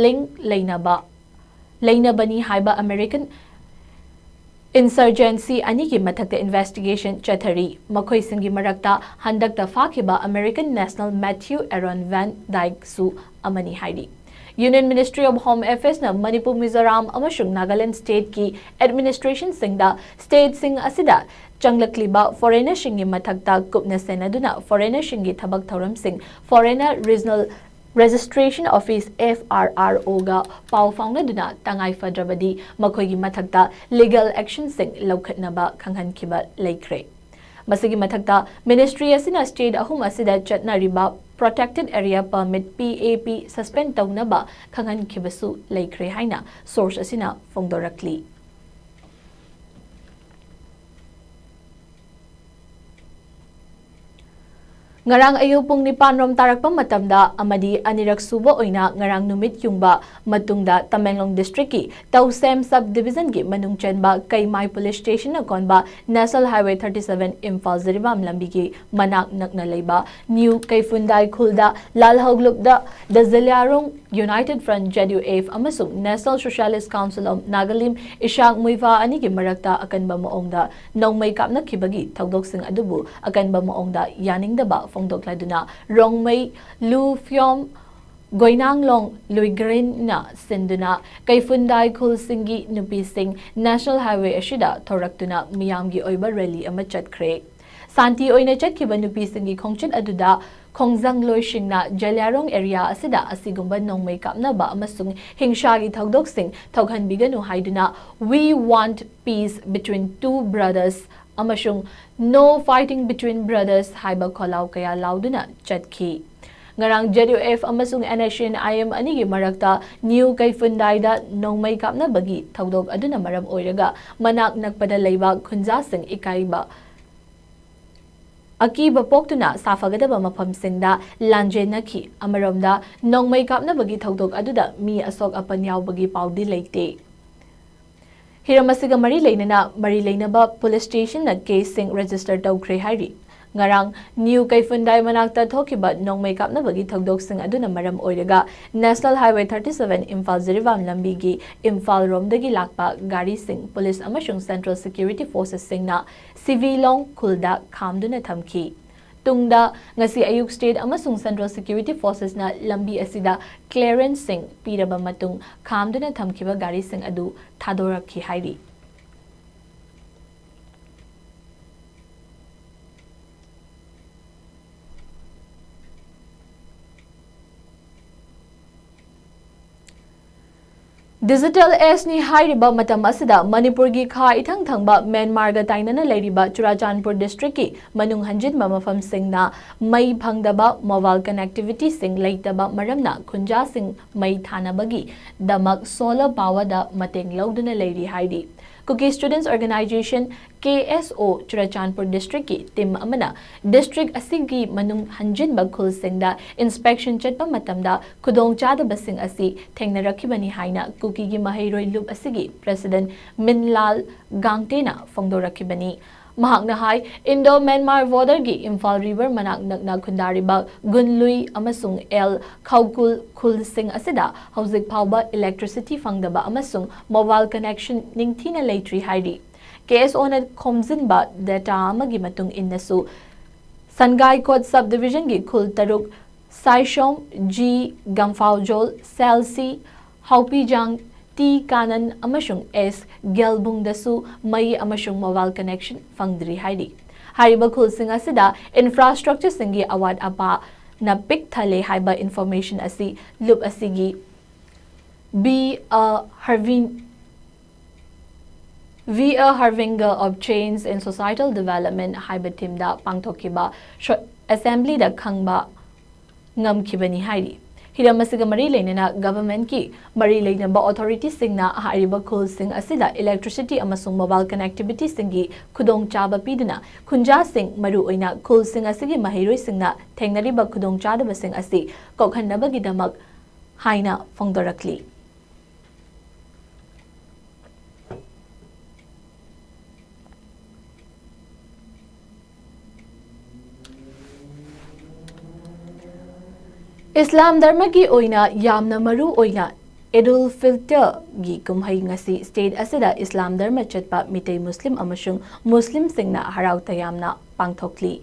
ꯂꯤꯡ ꯂꯩꯅꯕ, ꯂꯩꯅꯕꯅꯤ ꯍꯥꯏꯕ ꯑꯃꯦꯔꯤꯀꯟ ꯏꯟꯁꯔꯖꯦꯟꯁꯤ ꯑꯅꯤꯒꯤ ꯃꯊꯛꯇ ꯏꯟꯚꯦꯁꯇꯤꯒꯦꯁꯟ ꯆꯠꯊꯔꯤ꯫ ꯃꯈꯣꯏꯁꯤꯡꯒꯤ ꯃꯔꯛꯇ ꯍꯟꯗꯛꯇ ꯐꯥꯈꯤꯕ American national Matthew Aaron Van ꯗꯥꯏꯛꯁꯨ ꯑꯃꯅꯤ ꯍꯥꯏꯔꯤ꯫ ꯌꯨꯅꯤꯌꯟ ꯃꯤꯅꯤꯁꯇ꯭ꯔꯤ ꯑꯣꯐ ꯍꯣꯝ ꯑꯦꯐꯦꯌꯔꯁꯅ ꯃꯅꯤꯄꯨꯔ, ꯃꯤꯖꯣꯔꯥꯝ ꯑꯃꯁꯨꯡ ꯅꯥꯒꯥꯂꯦꯟꯗ ꯁ꯭ꯇꯦꯠꯀꯤ ꯑꯦꯗꯃꯤꯅꯤꯁꯇ꯭ꯔꯦꯁꯟꯁꯤꯡꯗ ꯁ꯭ꯇꯦꯠꯁꯤꯡ ꯑꯁꯤꯗ ꯆꯪꯂꯛꯂꯤꯕ ꯐꯣꯔꯦꯅꯔꯁꯤꯡꯒꯤ ꯃꯊꯛꯇ ꯀꯨꯞꯅ ꯁꯦꯟꯅꯗꯨꯅ ꯐꯣꯔꯦꯅꯔꯁꯤꯡꯒꯤ ꯊꯕꯛ ꯊꯧꯔꯝꯁꯤꯡ foreigner regional registration office, F R R O, ꯒ ꯄꯥꯎ ꯐꯥꯎꯅꯗꯨꯅ ꯇꯉꯥꯏ ꯐꯗ꯭ꯔꯕꯗꯤ ꯃꯈꯣꯏꯒꯤ ꯃꯊꯛꯇ ꯂꯤꯒꯦꯜ ꯑꯦꯛꯁꯟꯁꯤꯡ ꯂꯧꯈꯠꯅꯕ ꯈꯪꯍꯟꯈꯤꯕ ꯂꯩꯈ꯭ꯔꯦ꯫ ꯃꯁꯤꯒꯤ ꯃꯊꯛꯇ, ꯃꯤꯅꯤꯁꯇ꯭ꯔꯤ ꯑꯁꯤꯅ ꯁ꯭ꯇꯦꯠ ꯑꯍꯨꯝ ꯑꯁꯤꯗ ꯆꯠꯅꯔꯤꯕ protected area permit, P A P, suspend ꯇꯧꯅꯕ ꯈꯪꯍꯟꯈꯤꯕꯁꯨ ꯂꯩꯈ꯭ꯔꯦ ꯍꯥꯏꯅ ꯁꯣꯔꯁ ꯑꯁꯤꯅ ꯐꯣꯡꯗꯣꯔꯛꯂꯤ꯫ ꯉꯔꯥꯡ ꯑꯌꯨꯛ ꯄꯨꯡ ꯅꯤꯄꯥꯟ ꯔꯣꯝ ꯇꯥꯔꯛꯄ ꯃꯇꯝꯗ ꯑꯃꯗꯤ ꯑꯅꯤꯔꯛ ꯁꯨꯕ ꯑꯣꯏꯅ ꯉꯔꯥꯡ ꯅꯨꯃꯤꯠ ꯌꯨꯡꯕ ꯃꯇꯨꯡꯗ ꯇꯃꯦꯡꯂꯣꯡ district ꯀꯤ ꯇꯧꯁꯦꯝ sub division ꯒꯤ ꯃꯅꯨꯡ ꯆꯟꯕ ꯀꯩꯃꯥꯏ police station ꯅ ꯀꯣꯟꯕ National Highway thirty seven Imphal Jiribam ꯂꯝꯕꯤꯒꯤ ꯃꯅꯥꯛ ꯅꯛꯅ ꯂꯩꯕ ꯅ꯭ꯌꯨ ꯀꯩꯐꯨꯟꯗꯥꯏ ꯈꯨꯜꯗ ꯂꯥꯜꯍꯧꯂꯨꯞꯗ ꯗ ꯖꯂꯤꯌꯥꯔꯣꯡ United Front, Z U F, ꯑꯃꯁꯨꯡ National Socialist Council of Nagalim, Isaac ꯃꯨꯏꯐꯥ ꯑꯅꯤꯒꯤ ꯃꯔꯛꯇ ꯑꯀꯟꯕ ꯃꯑꯣꯡꯗ ꯅꯣꯡꯃꯩ ꯀꯥꯞꯅꯈꯤꯕꯒꯤ ꯊꯧꯗꯣꯛꯁꯤꯡ ꯑꯗꯨꯕꯨ ꯑꯀꯟꯕ ꯃꯑꯣꯡꯗ ꯌꯥꯅꯤꯡꯗꯕ ꯐꯣꯡꯗꯣꯛꯂꯗꯨꯅ ꯔꯣꯡꯃꯩ ꯂꯨ ꯐꯤꯌꯣꯝ ꯒꯣꯏꯅꯥꯡꯂꯣꯡ ꯂꯨꯏꯒ꯭ꯔꯤꯟꯅ ꯁꯤꯟꯗꯨꯅ ꯀꯩꯐꯨꯟꯗꯥꯏ ꯈꯨꯜꯁꯤꯡꯒꯤ ꯅꯨꯄꯤꯁꯤꯡ National Highway ꯑꯁꯤꯗ ꯊꯣꯔꯛꯇꯨꯅ ꯃꯤꯌꯥꯝꯒꯤ ꯑꯣꯏꯕ rally ꯑꯃ ꯆꯠꯈ꯭ꯔꯦ꯫ ꯁꯥꯟꯇꯤ ꯑꯣꯏꯅ ꯆꯠꯈꯤꯕ ꯅꯨꯄꯤꯁꯤꯡꯒꯤ ꯈꯣꯡꯆꯠ ꯑꯗꯨꯗ ꯈꯣꯡꯖꯪꯂꯣꯏꯁꯤꯡꯅ ꯖꯂꯤꯌꯥꯔꯣꯡ area ꯑꯁꯤꯗ ꯑꯁꯤꯒꯨꯝꯕ ꯅꯣꯡꯃꯩ ꯀꯥꯞꯅꯕ ꯑꯃꯁꯨꯡ ꯍꯤꯡꯁꯥꯒꯤ ꯊꯧꯗꯣꯛꯁꯤꯡ ꯊꯣꯛꯍꯟꯕꯤꯒꯅꯨ ꯍꯥꯏꯗꯨꯅ "We want peace between two brothers" ꯑꯃꯁꯨꯡ "No fighting between brothers" ꯍꯥꯏꯕ ꯈꯣꯜꯂꯥꯎ ꯀꯌꯥ ꯂꯥꯎꯗꯨꯅ ꯆꯠꯈꯤ꯫ ꯉꯔꯥꯡ Z U F ꯑꯃꯁꯨꯡ N S C N I M ꯑꯅꯤꯒꯤ ꯃꯔꯛꯇ ꯅ꯭ꯌꯨ ꯀꯩꯐꯨꯟꯗꯥꯏꯗ ꯅꯣꯡꯃꯩ ꯀꯥꯞꯅꯕꯒꯤ ꯊꯧꯗꯣꯛ ꯑꯗꯨꯅ ꯃꯔꯝ ꯑꯣꯏꯔꯒ ꯃꯅꯥꯛ ꯅꯛꯄꯗ ꯂꯩꯕ ꯈꯨꯟꯖꯥꯁꯤꯡ ꯏꯀꯥꯏꯕ ꯑꯀꯤꯕ ꯄꯣꯛꯇꯨꯅ ꯁꯥꯐꯒꯗꯕ ꯃꯐꯝꯁꯤꯡꯗ ꯂꯥꯟꯖꯦꯟꯅꯈꯤ꯫ ꯑꯃꯔꯣꯝꯗ, ꯅꯣꯡꯃꯩ ꯀꯥꯞꯅꯕꯒꯤ ꯊꯧꯗꯣꯛ ꯑꯗꯨꯗ ꯃꯤ ꯑꯁꯣꯛ ꯑꯄꯟ ꯌꯥꯎꯕꯒꯤ ꯄꯥꯎꯗꯤ ꯂꯩꯇꯦ꯫ ꯍꯤꯔꯝ ꯑꯁꯤꯒ ꯃꯔꯤ ꯂꯩꯅꯅ ꯃꯔꯤ ꯂꯩꯅꯕ police station ꯅ case ꯁꯤꯡ register ꯇꯧꯈ꯭ꯔꯦ ꯍꯥꯏꯔꯤ꯫ ꯉꯔꯥꯡ ꯅ꯭ꯌꯨ ꯀꯩꯐꯨꯟꯗꯥꯏ ꯃꯅꯥꯛꯇ ꯊꯣꯛꯈꯤꯕ ꯅꯣꯡꯃꯩ ꯀꯥꯞꯅꯕꯒꯤ ꯊꯧꯗꯣꯛꯁꯤꯡ ꯑꯗꯨꯅ ꯃꯔꯝ ꯑꯣꯏꯔꯒ National Highway thirty seven Imphal Jiribam ꯂꯝꯕꯤꯒꯤ ꯏꯝꯐꯥꯜ ꯔꯣꯝꯗꯒꯤ ꯂꯥꯛꯄ ꯒꯥꯔꯤꯁꯤꯡ police ꯑꯃꯁꯨꯡ central security forces ꯁꯤꯡꯅ ꯁꯤꯕꯤꯂꯣꯡ ꯈꯨꯜꯗ ꯈꯥꯝꯗꯨꯅ ꯊꯝꯈꯤ꯫ ꯇꯨꯡꯗ ꯉꯁꯤ ꯑꯌꯨꯛ state ꯑꯃꯁꯨꯡ central security forces ꯅ ꯂꯝꯕꯤ ꯑꯁꯤꯗ clearance ꯁꯤꯡ ꯄꯤꯔꯕ ꯃꯇꯨꯡ ꯈꯥꯝꯗꯨꯅ ꯊꯝꯈꯤꯕ ꯒꯥꯔꯤꯁꯤꯡ ꯑꯗꯨ ꯊꯥꯗꯣꯔꯛꯈꯤ ꯍꯥꯏꯔꯤ꯫ Digital age ꯅꯤ ꯍꯥꯏꯔꯤꯕ ꯃꯇꯝ ꯑꯁꯤꯗ ꯃꯅꯤꯄꯨꯔꯒꯤ ꯈꯥ ꯏꯊꯪ ꯊꯪꯕ ꯃ꯭ꯌꯥꯟꯃꯥꯔꯒ ꯇꯥꯏꯅꯅ ꯂꯩꯔꯤꯕ ꯆꯨꯔꯥꯆꯥꯟꯄꯨꯔ district ꯀꯤ ꯃꯅꯨꯡ ꯍꯟꯖꯤꯟꯕ ꯃꯐꯝꯁꯤꯡꯅ ꯃꯩ ꯐꯪꯗꯕ, mobile connectivity ꯁꯤꯡ ꯂꯩꯇꯕ ꯃꯔꯝꯅ ꯈꯨꯟꯖꯥꯁꯤꯡ ꯃꯩ ꯊꯥꯅꯕꯒꯤꯗꯃꯛ solar power ꯗ ꯃꯇꯦꯡ ꯂꯧꯗꯨꯅ ꯂꯩꯔꯤ ꯍꯥꯏꯔꯤ꯫ Kuki Students Organization, K S O, Churachandpur district ꯀꯤ team ꯑꯃꯅ district ꯑꯁꯤꯒꯤ ꯃꯅꯨꯡ ꯍꯟꯖꯤꯟꯕ ꯈꯨꯜꯁꯤꯡꯗ inspection ꯆꯠꯄ ꯃꯇꯝꯗ ꯈꯨꯗꯣꯡꯆꯥꯗꯕꯁꯤꯡ ꯑꯁꯤ ꯊꯦꯡꯅꯔꯛꯈꯤꯕꯅꯤ ꯍꯥꯏꯅ ꯀꯨꯀꯤꯒꯤ ꯃꯍꯩꯔꯣꯏ ꯂꯨꯞ ꯑꯁꯤꯒꯤ president ꯃꯤꯟꯂꯥꯜ ꯒꯥꯡꯇꯦꯅ ꯐꯣꯡꯗꯣꯔꯛꯈꯤꯕꯅꯤ꯫ ꯃꯍꯥꯛꯅ ꯍꯥꯏ, Indo-Myanmar border ꯒꯤ ꯏꯝꯐꯥꯜ river ꯃꯅꯥꯛ ꯅꯛꯅ ꯈꯨꯟꯗꯥꯔꯤꯕ ꯒꯨꯟꯂꯨꯏ ꯑꯃꯁꯨꯡ ꯑꯦꯜ ꯈꯧꯀꯨꯜ ꯈꯨꯜꯁꯤꯡ ꯑꯁꯤꯗ ꯍꯧꯖꯤꯛ ꯐꯥꯎꯕ electricity ꯐꯪꯗꯕ ꯑꯃꯁꯨꯡ mobile connection ꯅꯤꯡꯊꯤꯅ ꯂꯩꯇ꯭ꯔꯤ ꯍꯥꯏꯔꯤ꯫ K S O ꯅ ꯈꯣꯝꯖꯤꯟꯕ data ꯑꯃꯒꯤ ꯃꯇꯨꯡ ꯏꯟꯅꯁꯨ, ꯁꯟꯒꯥꯏꯀꯣꯠ subdivision ꯒꯤ ꯈꯨꯜ ꯇꯔꯨꯛ, ꯁꯥꯏꯁꯣꯝ, ꯖꯤ, ꯒꯝꯐꯥꯎꯖꯣꯜ, ꯁꯦꯜꯁꯤ, ꯍꯥꯎꯄꯤꯖꯥꯡ, ꯇꯤ ꯀꯥꯅꯟ ꯑꯃꯁꯨꯡ ꯑꯦꯁ ꯒꯦꯜꯕꯨꯡꯗꯁꯨ ꯃꯩ ꯑꯃꯁꯨꯡ mobile connection ꯐꯪꯗ꯭ꯔꯤ ꯍꯥꯏꯔꯤ꯫ ꯍꯥꯏꯔꯤꯕ ꯈꯨꯜꯁꯤꯡ ꯑꯁꯤꯗ infrastructure ꯁꯤꯡꯒꯤ ꯑꯋꯥꯠ ꯑꯄꯥꯅ ꯄꯤꯛ ꯊꯜꯂꯦ ꯍꯥꯏꯕ information ꯑꯁꯤ ꯂꯨꯞ ꯑꯁꯤꯒꯤ Be a Harvin-, Be a Harbinger of Change in Societal Development ꯍꯥꯏꯕ theme ꯗ ꯄꯥꯡꯊꯣꯛꯈꯤꯕ ꯁꯣ-, assembly ꯗ ꯈꯪꯕ ꯉꯝꯈꯤꯕꯅꯤ ꯍꯥꯏꯔꯤ꯫ ꯍꯤꯔꯝ ꯑꯁꯤꯒ ꯃꯔꯤ ꯂꯩꯅꯅ government ꯀꯤ ꯃꯔꯤ ꯂꯩꯅꯕ authority ꯁꯤꯡꯅ ꯍꯥꯏꯔꯤꯕ ꯈꯨꯜꯁꯤꯡ ꯑꯁꯤꯗ electricity ꯑꯃꯁꯨꯡ mobile connectivity ꯁꯤꯡꯒꯤ ꯈꯨꯗꯣꯡꯆꯥꯕ ꯄꯤꯗꯨꯅ ꯈꯨꯟꯖꯥꯁꯤꯡ, ꯃꯔꯨꯑꯣꯏꯅ ꯈꯨꯜꯁꯤꯡ ꯑꯁꯤꯒꯤ ꯃꯍꯩꯔꯣꯏꯁꯤꯡꯅ ꯊꯦꯡꯅꯔꯤꯕ ꯈꯨꯗꯣꯡꯆꯥꯗꯕꯁꯤꯡ ꯑꯁꯤ ꯀꯣꯛꯍꯟꯅꯕꯒꯤꯗꯃꯛ ꯍꯥꯏꯅ ꯐꯣꯡꯗꯣꯔꯛꯂꯤ꯫ ꯏꯁꯂꯥꯝ ꯙꯔꯃꯒꯤ ꯑꯣꯏꯅ ꯌꯥꯝꯅ ꯃꯔꯨ ꯑꯣꯏꯅ ꯏꯗ ꯎꯜ ꯐꯤꯇꯔꯒꯤ ꯀꯨꯝꯍꯩ ꯉꯁꯤ state ꯑꯁꯤꯗ ꯏꯁꯂꯥꯝ ꯙꯔꯃ ꯆꯠꯄ ꯃꯤꯇꯩ ꯃꯨꯁꯂꯤꯝ ꯑꯃꯁꯨꯡ ꯃꯨꯁꯂꯤꯝꯁꯤꯡꯅ ꯍꯔꯥꯎ ꯇꯌꯥꯝꯅ ꯄꯥꯡꯊꯣꯛꯂꯤ꯫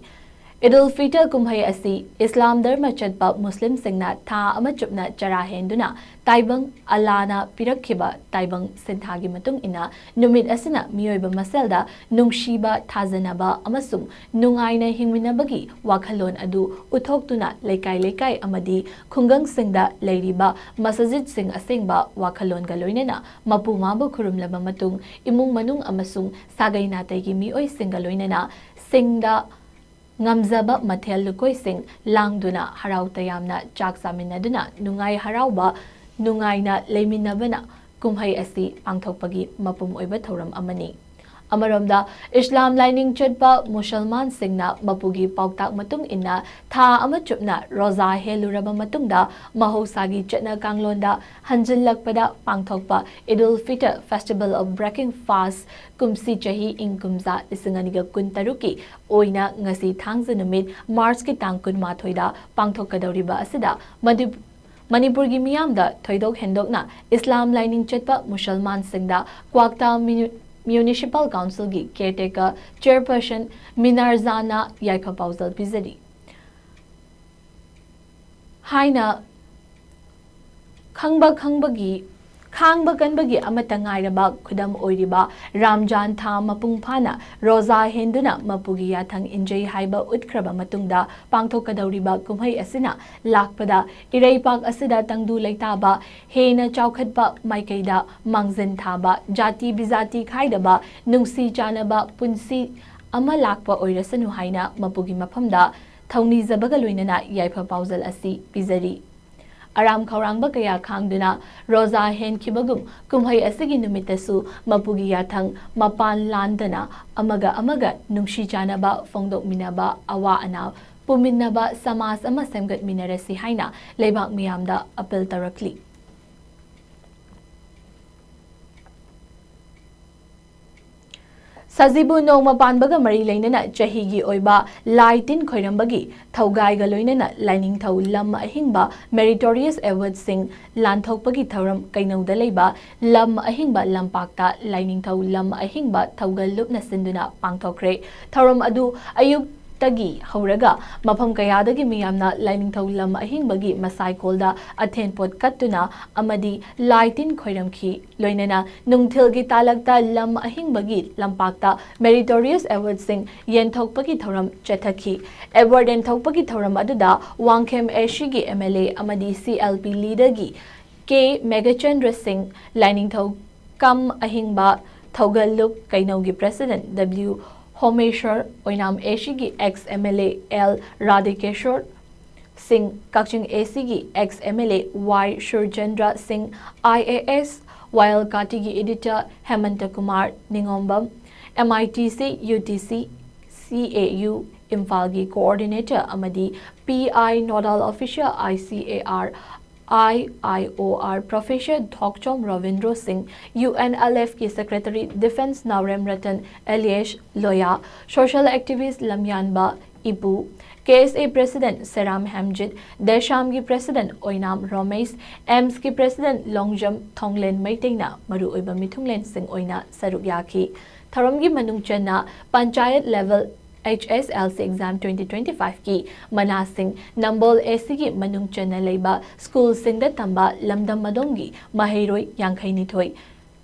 ꯏꯗ ꯎꯜ ꯐꯤꯇꯔ ꯀꯨꯝꯍꯩ ꯑꯁꯤ ꯏꯁꯂꯥꯝ ꯙꯔꯃ ꯆꯠꯄ ꯃꯨꯁꯂꯤꯝꯁꯤꯡꯅ ꯊꯥ ꯑꯃ ꯆꯨꯞꯅ ꯆꯔꯥ ꯍꯦꯟꯗꯨꯅ ꯇꯥꯏꯕꯪ ꯑꯜꯂꯥꯅ ꯄꯤꯔꯛꯈꯤꯕ ꯇꯥꯏꯕꯪ ꯁꯤꯟꯊꯥꯒꯤ ꯃꯇꯨꯡ ꯏꯟꯅ ꯅꯨꯃꯤꯠ ꯑꯁꯤꯅ ꯃꯤꯑꯣꯏꯕ ꯃꯁꯦꯜꯗ ꯅꯨꯡꯁꯤꯕ, ꯊꯥꯖꯅꯕ ꯑꯃꯁꯨꯡ ꯅꯨꯡꯉꯥꯏꯅ ꯍꯤꯡꯃꯤꯟꯅꯕꯒꯤ ꯋꯥꯈꯜꯂꯣꯟ ꯑꯗꯨ ꯎꯠꯊꯣꯛꯇꯨꯅ ꯂꯩꯀꯥꯏ ꯂꯩꯀꯥꯏ ꯑꯃꯗꯤ ꯈꯨꯡꯒꯪꯁꯤꯡꯗ ꯂꯩꯔꯤꯕ ꯃꯁꯖꯤꯗꯁꯤꯡ ꯑꯁꯦꯡꯕ ꯋꯥꯈꯜꯂꯣꯟꯒ ꯂꯣꯏꯅꯅ ꯃꯄꯨ ꯃꯥꯕꯨ ꯈꯨꯔꯨꯝꯂꯕ ꯃꯇꯨꯡ ꯏꯃꯨꯡ ꯃꯅꯨꯡ ꯑꯃꯁꯨꯡ ꯁꯥꯒꯩ ꯅꯥꯇꯩꯒꯤ ꯃꯤꯑꯣꯏꯁꯤꯡꯒ ꯂꯣꯏꯅꯅ ꯁꯤꯡꯗ ꯉꯝꯖꯕ ꯃꯊꯦꯜ ꯂꯨꯀꯣꯏꯁꯤꯡ ꯂꯥꯡꯗꯨꯅ ꯍꯔꯥꯎ ꯇꯌꯥꯝꯅ ꯆꯥꯛ ꯆꯥꯃꯤꯟꯅꯗꯨꯅ ꯅꯨꯡꯉꯥꯏ ꯍꯔꯥꯎꯕ ꯅꯨꯡꯉꯥꯏꯅ ꯂꯩꯃꯤꯟꯅꯕꯅ ꯀꯨꯝꯍꯩ ꯑꯁꯤ ꯄꯥꯡꯊꯣꯛꯄꯒꯤ ꯃꯄꯨꯝ ꯑꯣꯏꯕ ꯊꯧꯔꯝ ꯑꯃꯅꯤ꯫ ꯑꯃꯔꯣꯝꯗ, ꯏꯁꯂꯥꯝ ꯂꯥꯏꯅꯤꯡ ꯆꯠꯄ ꯃꯨꯁꯜꯃꯥꯟꯁꯤꯡꯅ ꯃꯄꯨꯒꯤ ꯄꯥꯎꯇꯥꯛ ꯃꯇꯨꯡ ꯏꯟꯅ ꯊꯥ ꯑꯃ ꯆꯨꯞꯅ ꯔꯣꯖꯥ ꯍꯦꯜꯂꯨꯔꯕ ꯃꯇꯨꯡꯗ ꯃꯍꯧꯁꯥꯒꯤ ꯆꯠꯅ ꯀꯥꯡꯂꯣꯟꯗ ꯍꯟꯖꯤꯜꯂꯛꯄꯗ ꯄꯥꯡꯊꯣꯛꯄ ꯏꯗ ꯎꯜ Fitr, Festival of Breaking Fast, ꯀꯨꯝꯁꯤ ꯆꯍꯤ ꯏꯪ ꯀꯨꯝꯖꯥ ꯂꯤꯁꯤꯡ ꯑꯅꯤꯒ ꯀꯨꯟꯇꯔꯨꯛꯀꯤ ꯑꯣꯏꯅ ꯉꯁꯤ ꯊꯥꯡꯖ ꯅꯨꯃꯤꯠ March ꯀꯤ ꯇꯥꯡ ꯀꯨꯟꯃꯥꯊꯣꯏꯗ ꯄꯥꯡꯊꯣꯛꯀꯗꯧꯔꯤꯕ ꯑꯁꯤꯗ ꯃꯅꯤ-, ꯃꯅꯤꯄꯨꯔꯒꯤ ꯃꯤꯌꯥꯝꯗ ꯊꯣꯏꯗꯣꯛ ꯍꯦꯟꯗꯣꯛꯅ ꯏꯁꯂꯥꯝ ꯂꯥꯏꯅꯤꯡ ꯆꯠꯄ ꯃꯨꯁꯜꯃꯥꯟꯁꯤꯡꯗ ꯀ꯭ꯋꯥꯛꯇꯥ ꯃ꯭ꯌꯨ-, Municipal Council ꯒꯤ caretaker chairperson ꯃꯤꯅꯥꯔꯖꯥꯅ ꯌꯥꯏꯐ ꯄꯥꯎꯖꯦꯜ ꯄꯤꯖꯔꯤ꯫ ꯍꯥꯏꯅ ꯈꯪꯕ ꯈꯪꯕꯒꯤ, ꯈꯥꯡꯕ ꯀꯟꯕꯒꯤ ꯑꯃꯠꯇ ꯉꯥꯏꯔꯕ ꯈꯨꯗꯝ ꯑꯣꯏꯔꯤꯕ ꯔꯥꯝꯖꯥꯟ ꯊꯥ ꯃꯄꯨꯡ ꯐꯥꯅ ꯔꯣꯖꯥ ꯍꯦꯟꯗꯨꯅ ꯃꯄꯨꯒꯤ ꯌꯥꯊꯪ ꯏꯟꯖꯩ ꯍꯥꯏꯕ ꯎꯠꯈ꯭ꯔꯕ ꯃꯇꯨꯡꯗ ꯄꯥꯡꯊꯣꯛꯀꯗꯧꯔꯤꯕ ꯀꯨꯝꯍꯩ ꯑꯁꯤꯅ ꯂꯥꯛꯄꯗ ꯏꯔꯩꯄꯥꯛ ꯑꯁꯤꯗ ꯇꯪꯗꯨ ꯂꯩꯇꯥꯕ ꯍꯦꯟꯅ ꯆꯥꯎꯈꯠꯄ ꯃꯥꯏꯀꯩꯗ ꯃꯥꯡꯖꯤꯟ ꯊꯥꯕ, ꯖꯥꯇꯤ ꯕꯤꯖꯥꯇꯤ ꯈꯥꯏꯗꯕ, ꯅꯨꯡꯁꯤ ꯆꯥꯟꯅꯕ ꯄꯨꯟꯁꯤ ꯑꯃ ꯂꯥꯛꯄ ꯑꯣꯏꯔꯁꯅꯨ ꯍꯥꯏꯅ ꯃꯄꯨꯒꯤ ꯃꯐꯝꯗ ꯊꯧꯅꯤꯖꯕꯒ ꯂꯣꯏꯅꯅ ꯌꯥꯏꯐ ꯄꯥꯎꯖꯦꯜ ꯑꯁꯤ ꯄꯤꯖꯔꯤ꯫ ꯑꯔꯥꯝ ꯈꯧꯔꯥꯡꯕ ꯀꯌꯥ ꯈꯥꯡꯗꯨꯅ ꯔꯣꯖꯥ ꯍꯦꯟꯈꯤꯕꯒꯨꯝ ꯀꯨꯝꯍꯩ ꯑꯁꯤꯒꯤ ꯅꯨꯃꯤꯠꯇꯁꯨ ꯃꯄꯨꯒꯤ ꯌꯥꯊꯪ ꯃꯄꯥꯟ ꯂꯥꯟꯗꯅ ꯑꯃꯒ ꯑꯃꯒ ꯅꯨꯡꯁꯤ ꯆꯥꯟꯅꯕ ꯐꯣꯡꯗꯣꯛꯃꯤꯟꯅꯕ, ꯑꯋꯥ ꯑꯅꯥ ꯄꯨꯃꯤꯟꯅꯕ ꯁꯃꯥꯖ ꯑꯃ ꯁꯦꯝꯒꯠꯃꯤꯟꯅꯔꯁꯤ ꯍꯥꯏꯅ ꯂꯩꯕꯥꯛ ꯃꯤꯌꯥꯝꯗ ꯑꯄꯤꯜ ꯇꯧꯔꯛꯂꯤ꯫ ꯁꯖꯤꯕꯨ ꯅꯣꯡꯃ ꯄꯥꯟꯕꯒ ꯃꯔꯤ ꯂꯩꯅꯅ ꯆꯍꯤꯒꯤ ꯑꯣꯏꯕ ꯂꯥꯏ ꯇꯤꯟ ꯈꯣꯏꯔꯝꯕꯒꯤ ꯊꯧꯒꯥꯏꯒ ꯂꯣꯏꯅꯅ ꯂꯥꯏꯅꯤꯡꯊꯧ ꯂꯝ ꯑꯍꯤꯡꯕ meritorious awardꯁꯤꯡ ꯂꯥꯟꯊꯣꯛꯄꯒꯤ ꯊꯧꯔꯝ ꯀꯩꯅꯧꯗ ꯂꯩꯕ ꯂꯝ ꯑꯍꯤꯡꯕ ꯂꯝꯄꯥꯛꯇ ꯂꯥꯏꯅꯤꯡꯊꯧ ꯂꯝ ꯑꯍꯤꯡꯕ ꯊꯧꯒꯜꯂꯨꯞꯅ ꯁꯤꯟꯗꯨꯅ ꯄꯥꯡꯊꯣꯛꯈ꯭ꯔꯦ꯫ ꯊꯧꯔꯝ ꯑꯗꯨ ꯑꯌꯨꯛꯇꯒꯤ ꯍꯧꯔꯒ ꯃꯐꯝ ꯀꯌꯥꯗꯒꯤ ꯃꯤꯌꯥꯝꯅ ꯂꯥꯏꯅꯤꯡꯊꯧ ꯂꯝ ꯑꯍꯤꯡꯕꯒꯤ ꯃꯁꯥꯏꯀꯣꯜꯗ ꯑꯊꯦꯟꯄꯣꯠ ꯀꯠꯇꯨꯅ ꯑꯃꯗꯤ ꯂꯥꯏ ꯇꯤꯟ ꯈꯣꯏꯔꯝꯈꯤ꯫ ꯂꯣꯏꯅꯅ ꯅꯨꯡꯊꯤꯜꯒꯤ ꯇꯥꯂꯛꯇ ꯂꯝ ꯑꯍꯤꯡꯕꯒꯤ ꯂꯝꯄꯥꯛꯇ meritorious awardꯁꯤꯡ ꯌꯦꯟꯊꯣꯛꯄꯒꯤ ꯊꯧꯔꯝ ꯆꯠꯊꯈꯤ꯫ Award ꯌꯦꯟꯊꯣꯛꯄꯒꯤ ꯊꯧꯔꯝ ꯑꯗꯨꯗ ꯋꯥꯡꯈꯦꯝ ACꯒꯤ MLA ꯑꯃꯗꯤ CLP leaderꯒꯤ K ꯃꯦꯘꯆꯟꯗ꯭ꯔ ꯁꯤꯡ, ꯂꯥꯏꯅꯤꯡꯊꯧ ꯀꯝ ꯑꯍꯤꯡꯕ ꯊꯧꯒꯜꯂꯨꯞ ꯀꯩꯅꯧꯒꯤ president W ꯍꯣꯃꯦꯁ꯭ꯋꯔ, ꯑꯣꯏꯅꯥꯝ ACꯒꯤ ex MLA L ꯔꯥꯙꯦꯀꯦꯁ꯭ꯋꯔ ꯁꯤꯡ, ꯀꯛꯆꯤꯡ ACꯒꯤ ex MLA Y ꯁꯨꯔꯆꯟꯗ꯭ꯔ ꯁꯤꯡ, IAS ꯋꯥꯌꯦꯜ ꯀꯥꯇꯤꯒꯤ editor ꯍꯦꯃꯟꯇ Kumar ꯅꯤꯉꯣꯝꯕꯝ, M I T C, U T C, C A U ꯏꯝꯐꯥꯜꯒꯤ coordinator ꯑꯃꯗꯤ P I nodal officer I C A R I I O R Professor ꯊꯣꯛꯆꯣꯝ ꯔꯕꯤꯟꯗ꯭ꯔꯣ ꯁꯤꯡ, U N L F ꯀꯤ secretary defence ꯅꯥꯎꯔꯦꯝ Ratan alias ꯂꯣꯌꯥ, social activist ꯂꯝꯌꯥꯟꯕ ꯏꯄꯨ, K S A president ꯁꯦꯔꯥꯝ Hemjit, ꯗꯦꯁꯥꯝꯒꯤ president Oinam ꯔꯣꯃꯦꯁ, ꯑꯦꯝꯁꯀꯤ president Longjam ꯊꯣꯡꯂꯦꯟ ꯃꯩꯇꯩꯅ ꯃꯔꯨꯑꯣꯏꯕ ꯃꯤꯊꯨꯡꯂꯦꯟꯁꯤꯡ ꯑꯣꯏꯅ ꯁꯔꯨꯛ ꯌꯥꯈꯤ꯫ ꯊꯧꯔꯝꯒꯤ ꯃꯅꯨꯡ ꯆꯟꯅ panchayat level H S L C exam twenty twenty-five ꯀꯤ ꯃꯅꯥꯁꯤꯡ ꯅꯝꯕꯣꯜ A C ꯒꯤ ꯃꯅꯨꯡ ꯆꯟꯅ ꯂꯩꯕ ꯁ꯭ꯀꯨꯜꯁꯤꯡꯗ ꯇꯝꯕ ꯂꯝꯗꯝ ꯑꯗꯣꯝꯒꯤ ꯃꯍꯩꯔꯣꯏ ꯌꯥꯡꯈꯩ ꯅꯤꯊꯣꯏ,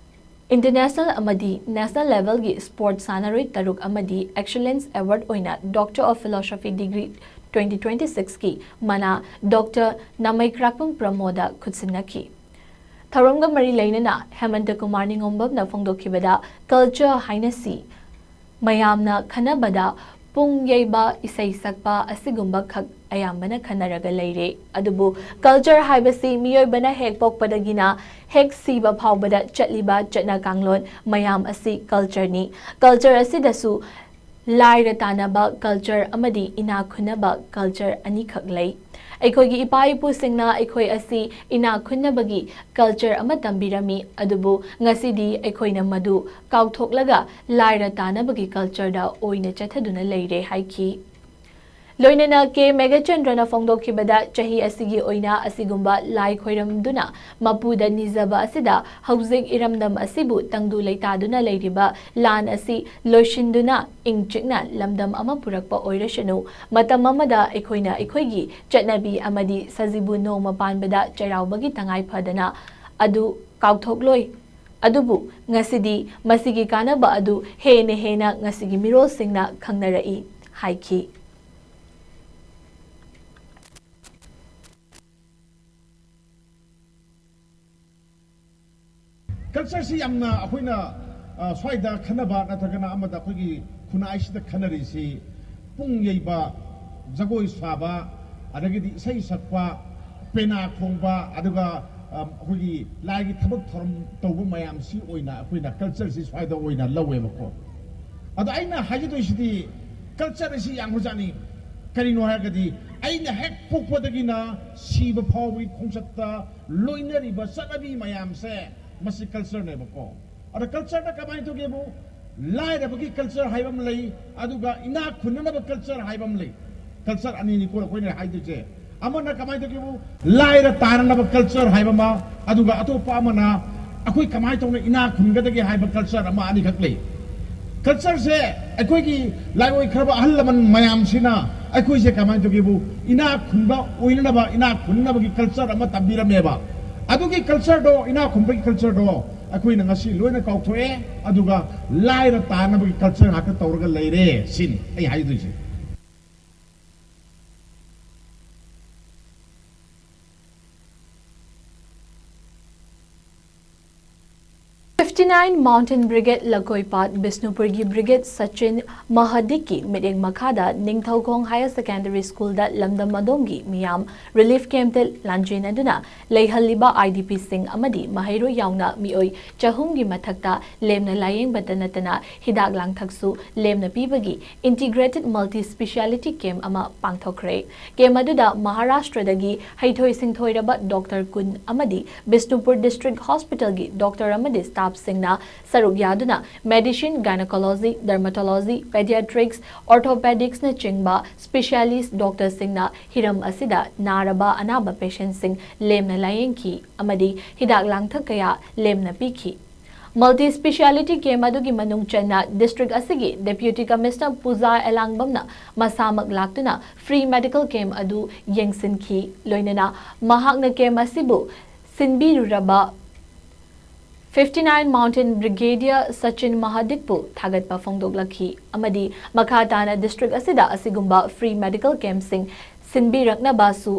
international ꯑꯃꯗꯤ national level ꯒꯤ sports ꯁꯥꯟꯅꯔꯣꯏ ꯇꯔꯨꯛ ꯑꯃꯗꯤ excellence award ꯑꯣꯏꯅ Doctor of Philosophy degree twenty twenty-six ꯀꯤ ꯃꯅꯥ Doctor ꯅꯥꯃꯩ ꯀ꯭ꯔꯥꯛꯄꯝ ꯄ꯭ꯔꯃꯣꯗ ꯈꯨꯠꯁꯤꯟꯅꯈꯤ꯫ ꯊꯧꯔꯝꯒ ꯃꯔꯤ ꯂꯩꯅꯅ ꯍꯦꯃꯟꯇ ꯀꯨꯃꯥꯔ ꯅꯤꯉꯣꯝꯕꯝꯅ ꯐꯣꯡꯗꯣꯛꯈꯤꯕꯗ, culture ꯍꯥꯏꯅꯁꯤ ꯃꯌꯥꯝꯅ ꯈꯟꯅꯕꯗ ꯄꯨꯡ ꯌꯩꯕ, ꯏꯁꯩ ꯁꯛꯄ ꯑꯁꯤꯒꯨꯝꯕ ꯈꯛ ꯑꯌꯥꯝꯕꯅ ꯈꯟꯅꯔꯒ ꯂꯩꯔꯦ꯫ ꯑꯗꯨꯕꯨ culture ꯍꯥꯏꯕꯁꯤ ꯃꯤꯑꯣꯏꯕꯅ ꯍꯦꯛ ꯄꯣꯛꯄꯗꯒꯤꯅ ꯍꯦꯛ ꯁꯤꯕ ꯐꯥꯎꯕꯗ ꯆꯠꯂꯤꯕ ꯆꯠꯅ ꯀꯥꯡꯂꯣꯟ ꯃꯌꯥꯝ ꯑꯁꯤ culture ꯅꯤ꯫ Culture ꯑꯁꯤꯗꯁꯨ ꯂꯥꯏꯔ ꯇꯥꯟꯅꯕ culture ꯑꯃꯗꯤ ꯏꯅꯥꯛ ꯈꯨꯟꯅꯕ culture ꯑꯅꯤꯈꯛ ꯂꯩ꯫ ꯑꯩꯈꯣꯏꯒꯤ ꯏꯄꯥ ꯏꯄꯨꯁꯤꯡꯅ ꯑꯩꯈꯣꯏ ꯑꯁꯤ ꯏꯅꯥꯛ ꯈꯨꯟꯅꯕꯒꯤ culture ꯑꯃ ꯇꯝꯕꯤꯔꯝꯃꯤ, ꯑꯗꯨꯕꯨ ꯉꯁꯤꯗꯤ ꯑꯩꯈꯣꯏꯅ ꯃꯗꯨ ꯀꯥꯎꯊꯣꯛꯂꯒ ꯂꯥꯏꯔ ꯇꯥꯟꯅꯕꯒꯤ culture ꯗ ꯑꯣꯏꯅ ꯆꯠꯊꯗꯨꯅ ꯂꯩꯔꯦ ꯍꯥꯏꯈꯤ꯫ ꯂꯣꯏꯅꯅ ꯀꯦ ꯃꯦꯘꯆꯟꯗ꯭ꯔꯅ ꯐꯣꯡꯗꯣꯛꯈꯤꯕꯗ, ꯆꯍꯤ ꯑꯁꯤꯒꯤ ꯑꯣꯏꯅ ꯑꯁꯤꯒꯨꯝꯕ ꯂꯥꯏ ꯈꯣꯏꯔꯝꯗꯨꯅ ꯃꯄꯨꯗ ꯅꯤꯖꯕ ꯑꯁꯤꯗ ꯍꯧꯖꯤꯛ ꯏꯔꯝꯗꯝ ꯑꯁꯤꯕꯨ ꯇꯪꯗꯨ ꯂꯩꯇꯥꯗꯨꯅ ꯂꯩꯔꯤꯕ ꯂꯥꯟ ꯑꯁꯤ ꯂꯣꯏꯁꯤꯟꯗꯨꯅ ꯏꯪ ꯆꯤꯛꯅ ꯂꯝꯗꯝ ꯑꯃ ꯄꯨꯔꯛꯄ ꯑꯣꯏꯔꯁꯅꯨ꯫ ꯃꯇꯝ ꯑꯃꯗ ꯑꯩꯈꯣꯏꯅ ꯑꯩꯈꯣꯏꯒꯤ ꯆꯠꯅꯕꯤ ꯑꯃꯗꯤ ꯁꯖꯤꯕꯨ ꯅꯣꯡꯃ ꯄꯥꯟꯕꯗ ꯆꯩꯔꯥꯎꯕꯒꯤ ꯇꯉꯥꯏ ꯐꯗꯅ ꯑꯗꯨ ꯀꯥꯎꯊꯣꯛꯂꯣꯏ꯫ ꯑꯗꯨꯕꯨ ꯉꯁꯤꯗꯤ ꯃꯁꯤꯒꯤ ꯀꯥꯟꯅꯕ ꯑꯗꯨ ꯍꯦꯟꯅ ꯍꯦꯟꯅ ꯉꯁꯤꯒꯤ ꯃꯤꯔꯣꯜꯁꯤꯡꯅ ꯈꯪꯅꯔꯛꯏ ꯍꯥꯏꯈꯤ꯫ Culture ꯁꯤ ꯌꯥꯝꯅ ꯑꯩꯈꯣꯏꯅ, ꯑ, ꯁ꯭ꯋꯥꯏꯗ ꯈꯟꯅꯕ ꯅꯠꯇ꯭ꯔꯒꯅ ꯑꯃꯗ ꯑꯩꯈꯣꯏꯒꯤ ꯈꯨꯟꯅꯥꯏꯁꯤꯗ ꯈꯟꯅꯔꯤꯁꯤ ꯄꯨꯡ ꯌꯩꯕ, ꯖꯒꯣꯏ ꯁꯥꯕ, ꯑꯗꯒꯤꯗꯤ ꯏꯁꯩ ꯁꯛꯄ, ꯄꯦꯅꯥ ꯈꯣꯡꯕ, ꯑꯗꯨꯒ ꯑꯩꯈꯣꯏꯒꯤ ꯂꯥꯏꯒꯤ ꯊꯕꯛ ꯊꯧꯔꯝ ꯇꯧꯕ ꯃꯌꯥꯝꯁꯤ ꯑꯣꯏꯅ ꯑꯩꯈꯣꯏꯅ ꯀꯜꯆꯔꯁꯤ ꯁ꯭ꯋꯥꯏꯗ ꯑꯣꯏꯅ ꯂꯧꯋꯦꯕꯀꯣ꯫ ꯑꯗꯣ ꯑꯩꯅ ꯍꯥꯏꯖꯗꯣꯏꯁꯤꯗꯤ, ꯀꯜꯆꯔ ꯑꯁꯤ ꯌꯥꯝꯈ꯭ꯔꯖꯥꯠꯅꯤ꯫ ꯀꯔꯤꯅꯣ ꯍꯥꯏꯔꯒꯗꯤ, ꯑꯩꯅ ꯍꯦꯛ ꯄꯣꯛꯄꯗꯒꯤꯅ ꯁꯤꯕ ꯐꯥꯎꯕꯒꯤ ꯈꯣꯡꯆꯠꯇ ꯂꯣꯏꯅꯔꯤꯕ ꯆꯠꯅꯕꯤ ꯃꯌꯥꯝꯁꯦ, ꯃꯁꯤ ꯀꯜꯆꯔꯅꯦꯕꯀꯣ꯫ ꯑꯗ ꯀꯜꯆꯔꯗ ꯀꯃꯥꯏꯅ ꯇꯧꯒꯦꯕꯨ, ꯂꯥꯏꯔꯕꯒꯤ ꯀꯜꯆꯔ ꯍꯥꯏꯕ ꯑꯃ ꯂꯩ, ꯑꯗꯨꯒ ꯏꯅꯥꯛ ꯈꯨꯟꯅꯅꯕ ꯀꯜꯆꯔ ꯍꯥꯏꯕ ꯑꯃ ꯂꯩ꯫ ꯀꯜꯆꯔ ꯑꯅꯤꯅꯤꯀꯣ ꯑꯩꯈꯣꯏꯅ ꯍꯥꯏꯗꯣꯏꯁꯦ꯫ ꯑꯃꯅ ꯀꯃꯥꯏꯅ ꯇꯧꯒꯦꯕꯨ, ꯂꯥꯏꯔ ꯇꯥꯅꯅꯕ ꯀꯜꯆꯔ ꯍꯥꯏꯕ ꯑꯃ, ꯑꯗꯨꯒ ꯑꯇꯣꯞꯄ ꯑꯃꯅ ꯑꯩꯈꯣꯏ ꯀꯃꯥꯏꯅ ꯇꯧꯅ ꯏꯅꯥꯛ ꯈꯨꯟꯒꯗꯒꯦ ꯍꯥꯏꯕ ꯀꯜꯆꯔ ꯑꯃ, ꯑꯅꯤꯈꯛ ꯂꯩ꯫ ꯀꯜꯆꯔꯁꯦ ꯑꯩꯈꯣꯏꯒꯤ ꯂꯥꯏꯑꯣꯏꯈ꯭ꯔꯕ ꯑꯍꯜ ꯂꯃꯟ ꯃꯌꯥꯝꯁꯤꯅ ꯑꯩꯈꯣꯏꯁꯦ ꯀꯃꯥꯏꯅ ꯇꯧꯒꯦꯕꯨ, ꯏꯅꯥꯛ ꯈꯨꯟꯕ ꯑꯣꯏꯅꯅꯕ, ꯏꯅꯥꯛ ꯈꯨꯟꯅꯕꯒꯤ ꯀꯜꯆꯔ ꯑꯃ ꯇꯝꯕꯤꯔꯝꯃꯦꯕ꯫ ꯑꯗꯨꯒꯤ ꯀꯜꯆꯔꯗꯣ, ꯏꯅꯥꯛ ꯈꯨꯟꯕꯒꯤ ꯀꯜꯆꯔꯗꯣ ꯑꯩꯈꯣꯏꯅ ꯉꯁꯤ ꯂꯣꯏꯅ ꯀꯥꯎꯊꯣꯛꯑꯦ, ꯑꯗꯨꯒ ꯂꯥꯏꯔ ꯇꯥꯅꯕꯒꯤ ꯀꯜꯆꯔ ꯉꯥꯛꯇ ꯇꯧꯔꯒ ꯂꯩꯔꯦ꯫ ꯁꯤꯅꯤ ꯑꯩ ꯍꯥꯏꯗꯣꯏꯁꯦ꯫ Fifty nine Mountain Brigade ꯂꯀꯣꯏꯄꯥꯠ ꯕꯤꯁꯅꯨꯄꯨꯔꯒꯤ ꯕ꯭ꯔꯤꯒꯦꯗ ꯁꯆꯤꯟ ꯃꯍꯥꯗꯤꯛꯀꯤ ꯃꯤꯠꯌꯦꯡ ꯃꯈꯥꯗ ꯅꯤꯡꯊꯧꯈꯣꯡ ꯍꯥꯌꯔ ꯁꯦꯀꯦꯟꯗꯔꯤ ꯁ꯭ꯀꯨꯜꯗ ꯂꯝꯗꯝ ꯑꯗꯣꯝꯒꯤ ꯃꯤꯌꯥꯝ ꯔꯤꯂꯤꯐ ꯀꯦꯝꯞꯇ ꯂꯥꯟꯖꯦꯟꯅꯗꯨꯅ ꯂꯩꯍꯜꯂꯤꯕ ꯑꯥꯏ ꯗꯤ ꯄꯤꯁꯤꯡ ꯑꯃꯗꯤ ꯃꯍꯩꯔꯣꯏ ꯌꯥꯎꯅ ꯃꯤꯑꯣꯏ ꯆꯍꯨꯝꯒꯤ ꯃꯊꯛꯇ ꯂꯦꯝꯅ ꯂꯥꯌꯦꯡꯕꯇ ꯅꯠꯇꯅ ꯍꯤꯗꯥꯛ ꯂꯥꯡꯊꯛꯁꯨ ꯂꯦꯝꯅ ꯄꯤꯕꯒꯤ ꯏꯟꯇꯤꯒ꯭ꯔꯦꯇꯦꯗ ꯃꯜꯇꯤ ꯁ꯭ꯄꯦꯁꯤꯌꯥꯂꯤꯇꯤ ꯀꯦꯝꯞ ꯑꯃ ꯄꯥꯡꯊꯣꯛꯈ꯭ꯔꯦ꯫ ꯀꯦꯝꯞ ꯑꯗꯨꯗ ꯃꯍꯥꯔꯥꯁꯇ꯭ꯔꯗꯒꯤ ꯍꯩꯊꯣꯏ ꯁꯤꯡꯊꯣꯏꯔꯕ ꯗꯣꯛꯇꯔ ꯀꯨꯟ ꯑꯃꯗꯤ ꯕꯤꯁꯅꯨꯄꯨꯔ ꯗꯤꯁꯇ꯭ꯔꯤꯛ ꯍꯣꯁꯄꯤꯇꯥꯜꯒꯤ ꯗꯣꯛꯇꯔ ꯑꯃꯗꯤ ꯁ꯭ꯇꯥꯐꯁꯤꯡꯅ ꯁꯔꯨꯛ ꯌꯥꯗꯨꯅ ꯃꯦꯗꯤꯁꯤꯟ, ꯒꯥꯏꯅꯣꯀꯣꯂꯣꯖꯤ, ꯗꯔꯃꯥꯇꯣꯂꯣꯖꯤ, ꯄꯦꯗꯤꯌꯥꯇ꯭ꯔꯤꯛꯁ, ꯑꯣꯔꯊꯣꯄꯦꯗꯤꯛꯁꯅꯆꯤꯡꯕ ꯁ꯭ꯄꯦꯁꯤꯌꯥꯂꯤꯁ꯭ꯠ ꯗꯣꯛꯇꯔꯁꯤꯡꯅ ꯍꯤꯔꯝ ꯑꯁꯤꯗ ꯅꯥꯔꯕ ꯑꯅꯥꯕ ꯄꯦꯁꯦꯟꯠꯁꯤꯡ ꯂꯦꯝꯅ ꯂꯥꯌꯦꯡꯈꯤ ꯑꯃꯗꯤ ꯍꯤꯗꯥꯛ ꯂꯥꯡꯊꯛ ꯀꯌꯥ ꯂꯦꯝꯅ ꯄꯤꯈꯤ꯫ ꯃꯜꯇꯤ ꯁ꯭ꯄꯦꯁꯤꯌꯥꯂꯤꯇꯤ ꯀꯦꯝꯞ ꯑꯗꯨꯒꯤ ꯃꯅꯨꯡ ꯆꯟꯅ ꯗꯤꯁꯇ꯭ꯔꯤꯛ ꯑꯁꯤꯒꯤ ꯗꯦꯄ꯭ꯌꯨꯇꯤ ꯀꯃꯤꯁꯅꯔ ꯄꯨꯖꯥ ꯑꯦꯂꯥꯡꯕꯝꯅ ꯃꯁꯥꯃꯛ ꯂꯥꯛꯇꯨꯅ ꯐ꯭ꯔꯤ ꯃꯦꯗꯤꯀꯦꯜ ꯀꯦꯝꯞ ꯑꯗꯨ ꯌꯦꯡꯁꯤꯟꯈꯤ꯫ ꯂꯣꯏꯅꯅ ꯃꯍꯥꯛꯅ ꯀꯦꯝꯞ ꯑꯁꯤꯕꯨ ꯁꯤꯟꯕꯤꯔꯨꯔꯕ fifty nine Mountain Brigadier Sachin ꯃꯍꯥꯗꯤꯛꯄꯨ ꯊꯥꯒꯠꯄ ꯐꯣꯡꯗꯣꯛꯂꯛꯈꯤ ꯑꯃꯗꯤ ꯃꯈꯥ ꯇꯥꯅ ꯗꯤꯁꯇ꯭ꯔꯤꯛ ꯑꯁꯤꯗ ꯑꯁꯤꯒꯨꯝꯕ ꯐ꯭ꯔꯤ ꯃꯦꯗꯤꯀꯦꯜ ꯀꯦꯝꯞꯁꯤꯡ ꯁꯤꯟꯕꯤꯔꯛꯅꯕꯁꯨ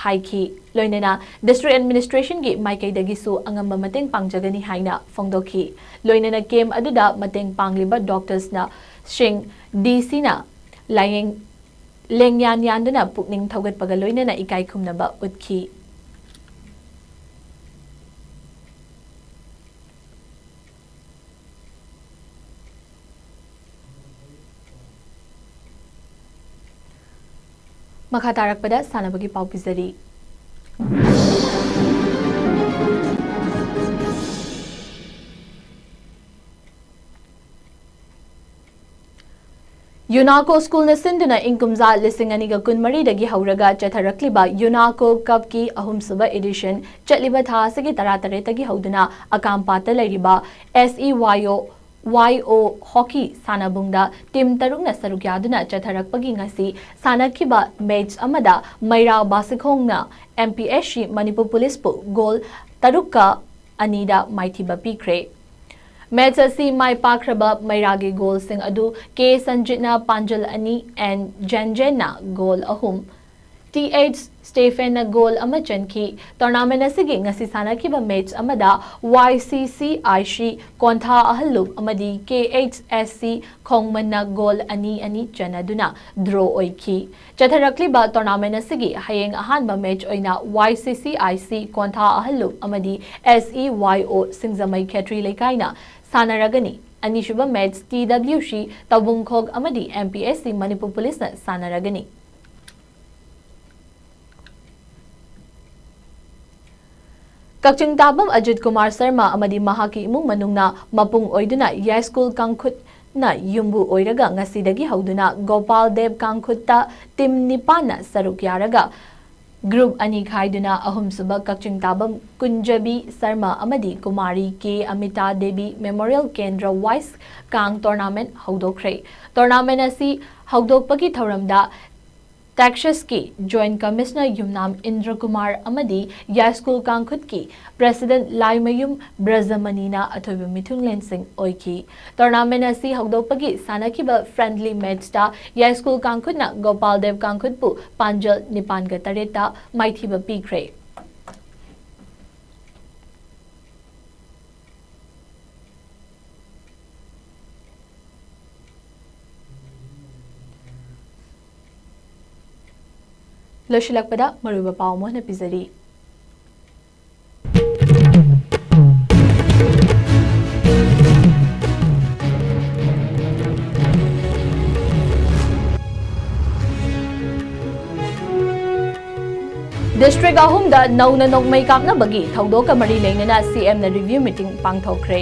ꯍꯥꯏꯈꯤ꯫ ꯂꯣꯏꯅꯅ ꯗꯤꯁꯇ꯭ꯔꯤꯛ ꯑꯦꯗꯃꯤꯅꯤꯁꯇ꯭ꯔꯦꯁꯟꯒꯤ ꯃꯥꯏꯀꯩꯗꯒꯤꯁꯨ ꯑꯉꯝꯕ ꯃꯇꯦꯡ ꯄꯥꯡꯖꯒꯅꯤ ꯍꯥꯏꯅ ꯐꯣꯡꯗꯣꯛꯈꯤ꯫ ꯂꯣꯏꯅꯅ ꯀꯦꯝꯞ ꯑꯗꯨꯗ ꯃꯇꯦꯡ ꯄꯥꯡꯂꯤꯕ ꯗꯣꯛꯇꯔꯁꯅ ꯁꯤꯡ, ꯗꯤ ꯁꯤꯅ ꯂꯥꯌꯦꯡ ꯂꯦꯡꯌꯥꯟ ꯌꯥꯟꯗꯨꯅ ꯄꯨꯛꯅꯤꯡ ꯊꯧꯒꯠꯄꯒ ꯂꯣꯏꯅꯅ ꯏꯀꯥꯏ ꯈꯨꯝꯅꯕ ꯎꯠꯈꯤ꯫ ꯃꯈꯥ ꯇꯥꯔꯛꯄꯗ ꯁꯥꯟꯅꯕꯒꯤ ꯄꯥꯎ ꯄꯤꯖꯔꯤ꯫ ꯌꯨꯅꯥꯀꯣ ꯁ꯭ꯀꯨꯜꯅ ꯁꯤꯟꯗꯨꯅ ꯏꯪ ꯀꯨꯝꯖꯥ ꯂꯤꯁꯤꯡ ꯑꯅꯤꯒ ꯀꯨꯟꯃꯔꯤꯗꯒꯤ ꯍꯧꯔꯒ ꯆꯠꯊꯔꯛꯂꯤꯕ ꯌꯨꯅꯥꯀꯣ ꯀꯞꯀꯤ ꯑꯍꯨꯝꯁꯨꯕ edition ꯆꯠꯂꯤꯕ ꯊꯥ ꯑꯁꯤꯒꯤ ꯇꯔꯥꯇꯔꯦꯠꯇꯒꯤ ꯍꯧꯗꯨꯅ ꯑꯀꯥꯝꯄꯥꯠꯇ ꯂꯩꯔꯤꯕ S E Y O Y O hockey ꯁꯥꯟꯅꯕꯨꯡꯗ team ꯇꯔꯨꯛꯅ ꯁꯔꯨꯛ ꯌꯥꯗꯨꯅ ꯆꯠꯊꯔꯛꯄꯒꯤ ꯉꯁꯤ ꯁꯥꯟꯅꯈꯤꯕ match ꯑꯃꯗ ꯃꯩꯔꯥ ꯕꯥꯁꯤꯈꯣꯡꯅ M P S C Manipur ꯄꯨꯂꯤꯁꯄꯨ goal ꯇꯔꯨꯛꯀ ꯑꯅꯤꯗ ꯃꯥꯏꯊꯤꯕ ꯄꯤꯈ꯭ꯔꯦ꯫ Match ꯑꯁꯤ ꯃꯥꯏ ꯄꯥꯛꯈ꯭ꯔꯕ ꯃꯩꯔꯥꯒꯤ goalꯁꯤꯡ ꯑꯗꯨ K ꯁꯟꯖꯤꯠꯅ ꯄꯥꯟꯖꯜ ꯑꯅꯤ and ꯖꯦꯟꯖꯦꯟꯅ goal ꯑꯍꯨꯝ, T H ꯁ꯭ꯇꯦꯐꯦꯟꯅ goal ꯑꯃ ꯆꯟꯈꯤ꯫ Tournament ꯑꯁꯤꯒꯤ ꯉꯁꯤ ꯁꯥꯟꯅꯈꯤꯕ match ꯑꯃꯗ Y C C I C ꯀꯣꯟꯊꯥ ꯑꯍꯜꯂꯨꯞ ꯑꯃꯗꯤ K H S C ꯈꯣꯡꯃꯟꯅ goal ꯑꯅꯤ ꯑꯅꯤ ꯆꯟꯅꯗꯨꯅ draw ꯑꯣꯏꯈꯤ꯫ ꯆꯠꯊꯔꯛꯂꯤꯕ tournament ꯑꯁꯤꯒꯤ ꯍꯌꯦꯡ ꯑꯍꯥꯟꯕ match ꯑꯣꯏꯅ Y C C I C ꯀꯣꯟꯊꯥ ꯑꯍꯜꯂꯨꯞ ꯑꯃꯗꯤ S E Y O ꯁꯤꯡꯖꯃꯩ ꯈꯦꯇ꯭ꯔꯤ ꯂꯩꯀꯥꯏꯅ ꯁꯥꯟꯅꯔꯒꯅꯤ꯫ ꯑꯅꯤꯁꯨꯕ match T W C ꯇꯧꯕꯨꯡꯈꯣꯛ ꯑꯃꯗꯤ M P S C Manipur ꯄꯨꯂꯤꯁꯅ ꯁꯥꯟꯅꯔꯒꯅꯤ꯫ ꯀꯛꯆꯤꯡ ꯇꯥꯕꯝ ꯑꯖꯤꯠ ꯀꯨꯃꯥꯔ ꯁꯔꯃ ꯑꯃꯗꯤ ꯃꯍꯥꯛꯀꯤ ꯏꯃꯨꯡ ꯃꯅꯨꯡꯅ ꯃꯄꯨꯡ ꯑꯣꯏꯗꯨꯅ ꯌꯥꯏꯁ꯭ꯀꯨꯜ ꯀꯥꯡꯈꯨꯠꯅ ꯌꯨꯝꯕꯨ ꯑꯣꯏꯔꯒ ꯉꯁꯤꯗꯒꯤ ꯍꯧꯗꯨꯅ ꯒꯣꯄꯥꯜ ꯗꯦꯕ ꯀꯥꯡꯈꯨꯠꯇ team ꯅꯤꯄꯥꯟꯅ ꯁꯔꯨꯛ ꯌꯥꯔꯒ group ꯑꯅꯤ ꯈꯥꯏꯗꯨꯅ ꯑꯍꯨꯝꯁꯨꯕ ꯀꯛꯆꯤꯡ ꯇꯥꯕꯝ ꯀꯨꯟꯖꯕꯤ ꯁꯔꯃ ꯑꯃꯗꯤ ꯀꯨꯃꯥꯔꯤ ꯀꯦ ꯑꯃꯤꯇꯥ ꯗꯦꯕꯤ Memorial ꯀꯦꯟꯗ꯭ꯔ Wise ꯀꯥꯡ tournament ꯍꯧꯗꯣꯛꯈ꯭ꯔꯦ꯫ Tournament ꯑꯁꯤ ꯍꯧꯗꯣꯛꯄꯒꯤ ꯊꯧꯔꯝꯗ Texasꯀꯤ Joint Commissioner ꯌꯨꯝꯅꯥꯝ ꯏꯟꯗ꯭ꯔ ꯀꯨꯃꯥꯔ ꯑꯃꯗꯤ ꯌꯥꯏꯁ꯭ꯀꯨꯜ ꯀꯥꯡꯈꯨꯠꯀꯤ President ꯂꯥꯏꯃꯌꯨꯝ ꯕ꯭ꯔꯖꯃꯅꯤꯅ ꯑꯊꯣꯏꯕ ꯃꯤꯊꯨꯡꯂꯦꯟꯁꯤꯡ ꯑꯣꯏꯈꯤ꯫ Tournament ꯑꯁꯤ ꯍꯧꯗꯣꯛꯄꯒꯤ ꯁꯥꯟꯅꯈꯤꯕ friendly matchꯇ ꯌꯥꯏꯁ꯭ꯀꯨꯜ ꯀꯥꯡꯈꯨꯠꯅ ꯒꯣꯄꯥꯜ ꯗꯦꯕ ꯀꯥꯡꯈꯨꯠꯄꯨ ꯄꯥꯟꯖꯜ ꯅꯤꯄꯥꯟꯒ ꯇꯔꯦꯠꯇ ꯃꯥꯏꯊꯤꯕ ꯄꯤꯈ꯭ꯔꯦ꯫ ꯂꯣꯏꯁꯤꯜꯂꯛꯄꯗ ꯃꯔꯨꯑꯣꯏꯕ ꯄꯥꯎ ꯑꯃ ꯍꯟꯅ ꯄꯤꯖꯔꯤ꯫ ꯗꯤꯁꯇ꯭ꯔꯤꯛ ꯑꯍꯨꯝꯗ ꯅꯧꯅ ꯅꯣꯡꯃꯩ ꯀꯥꯞꯅꯕꯒꯤ ꯊꯧꯗꯣꯛꯀ ꯃꯔꯤ ꯂꯩꯅꯅ ꯁꯤ ꯑꯦꯝꯅ ꯔꯤꯚ꯭ꯌꯨ ꯃꯤꯇꯤꯡ ꯄꯥꯡꯊꯣꯛꯈ꯭ꯔꯦ꯫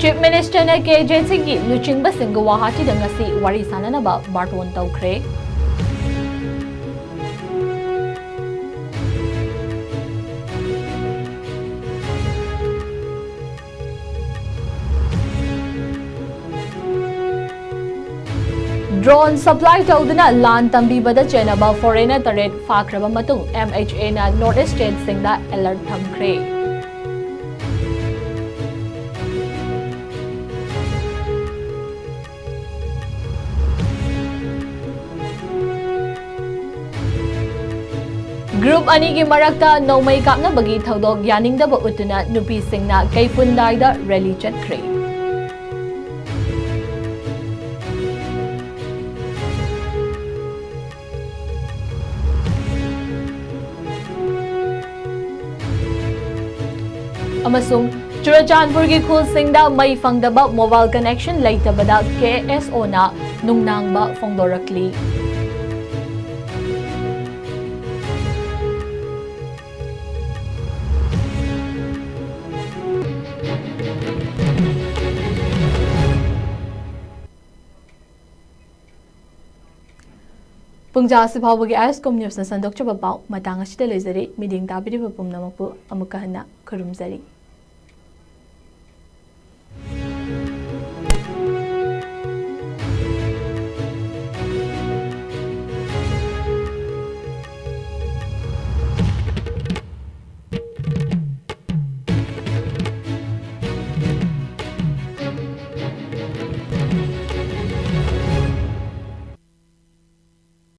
ꯆꯤꯐ ꯃꯤꯅꯤꯁꯇꯔꯅ ꯀꯦ ꯖꯦ ꯁꯤꯒꯤ ꯂꯨꯆꯤꯡꯕꯁꯤꯡ ꯒꯨꯋꯥꯍꯥꯇꯤꯗ ꯉꯁꯤ ꯋꯥꯔꯤ ꯁꯥꯅꯅꯕ ꯕꯥꯔꯇꯣꯟ ꯇꯧꯈ꯭ꯔꯦ꯫ ꯗ꯭ꯔꯣꯟ ꯁꯄ꯭ꯂꯥꯏ ꯇꯧꯗꯨꯅ ꯂꯥꯟ ꯇꯝꯕꯤꯕꯗ ꯆꯦꯟꯅꯕ ꯐꯣꯔꯦꯅꯔ ꯇꯔꯦꯠ ꯐꯥꯈ꯭ꯔꯕ ꯃꯇꯨꯡ, ꯑꯦꯝ ꯑꯩꯆ ꯑꯦꯅ ꯅꯣꯔꯠ ꯏꯁ ꯁ꯭ꯇꯦꯠꯁꯤꯡꯗ ꯑꯦꯂꯔꯠ ꯊꯝꯈ꯭ꯔꯦ꯫ ꯒ꯭ꯔꯨꯞ ꯑꯅꯤꯒꯤ ꯃꯔꯛꯇ ꯅꯣꯡꯃꯩ ꯀꯥꯞꯅꯕꯒꯤ ꯊꯧꯗꯣꯛ ꯌꯥꯅꯤꯡꯗꯕ ꯎꯠꯇꯨꯅ ꯅꯨꯄꯤꯁꯤꯡꯅ ꯀꯩꯐꯨꯟꯗꯥꯏꯗ ꯔꯦꯂꯤ ꯆꯠꯈ꯭ꯔꯦ꯫ ꯑꯃꯁꯨꯡ ꯆꯨꯔꯆꯥꯟꯄꯨꯔꯒꯤ ꯈꯨꯜꯁꯤꯡꯗ ꯃꯩ ꯐꯪꯗꯕ ꯃꯣꯕꯥꯏꯜ ꯀꯅꯦꯛꯁꯟ ꯂꯩꯇꯕꯗ ꯀꯦ ꯑꯦꯁ ꯑꯣꯅ ꯅꯨꯡꯅꯥꯡꯕ ꯐꯣꯡꯗꯣꯔꯛꯂꯤ꯫ ꯄꯨꯡꯖꯥ ꯑꯁꯤ ꯐꯥꯎꯕꯒꯤ ꯑꯥꯏ ꯑꯦꯁ ꯀꯣꯝ ꯅ꯭ꯌꯨꯁꯅ ꯁꯟꯗꯣꯛꯆꯕ ꯄꯥꯎ ꯃꯇꯥꯡ ꯑꯁꯤꯗ ꯂꯣꯏꯖꯔꯦ꯫ ꯃꯤꯠꯌꯦꯡ ꯇꯥꯕꯤꯔꯤꯕ ꯄꯨꯝꯅꯃꯛꯄꯨ ꯑꯃꯨꯛꯀ ꯍꯟꯅ ꯈꯨꯔꯨꯝꯖꯔꯤ꯫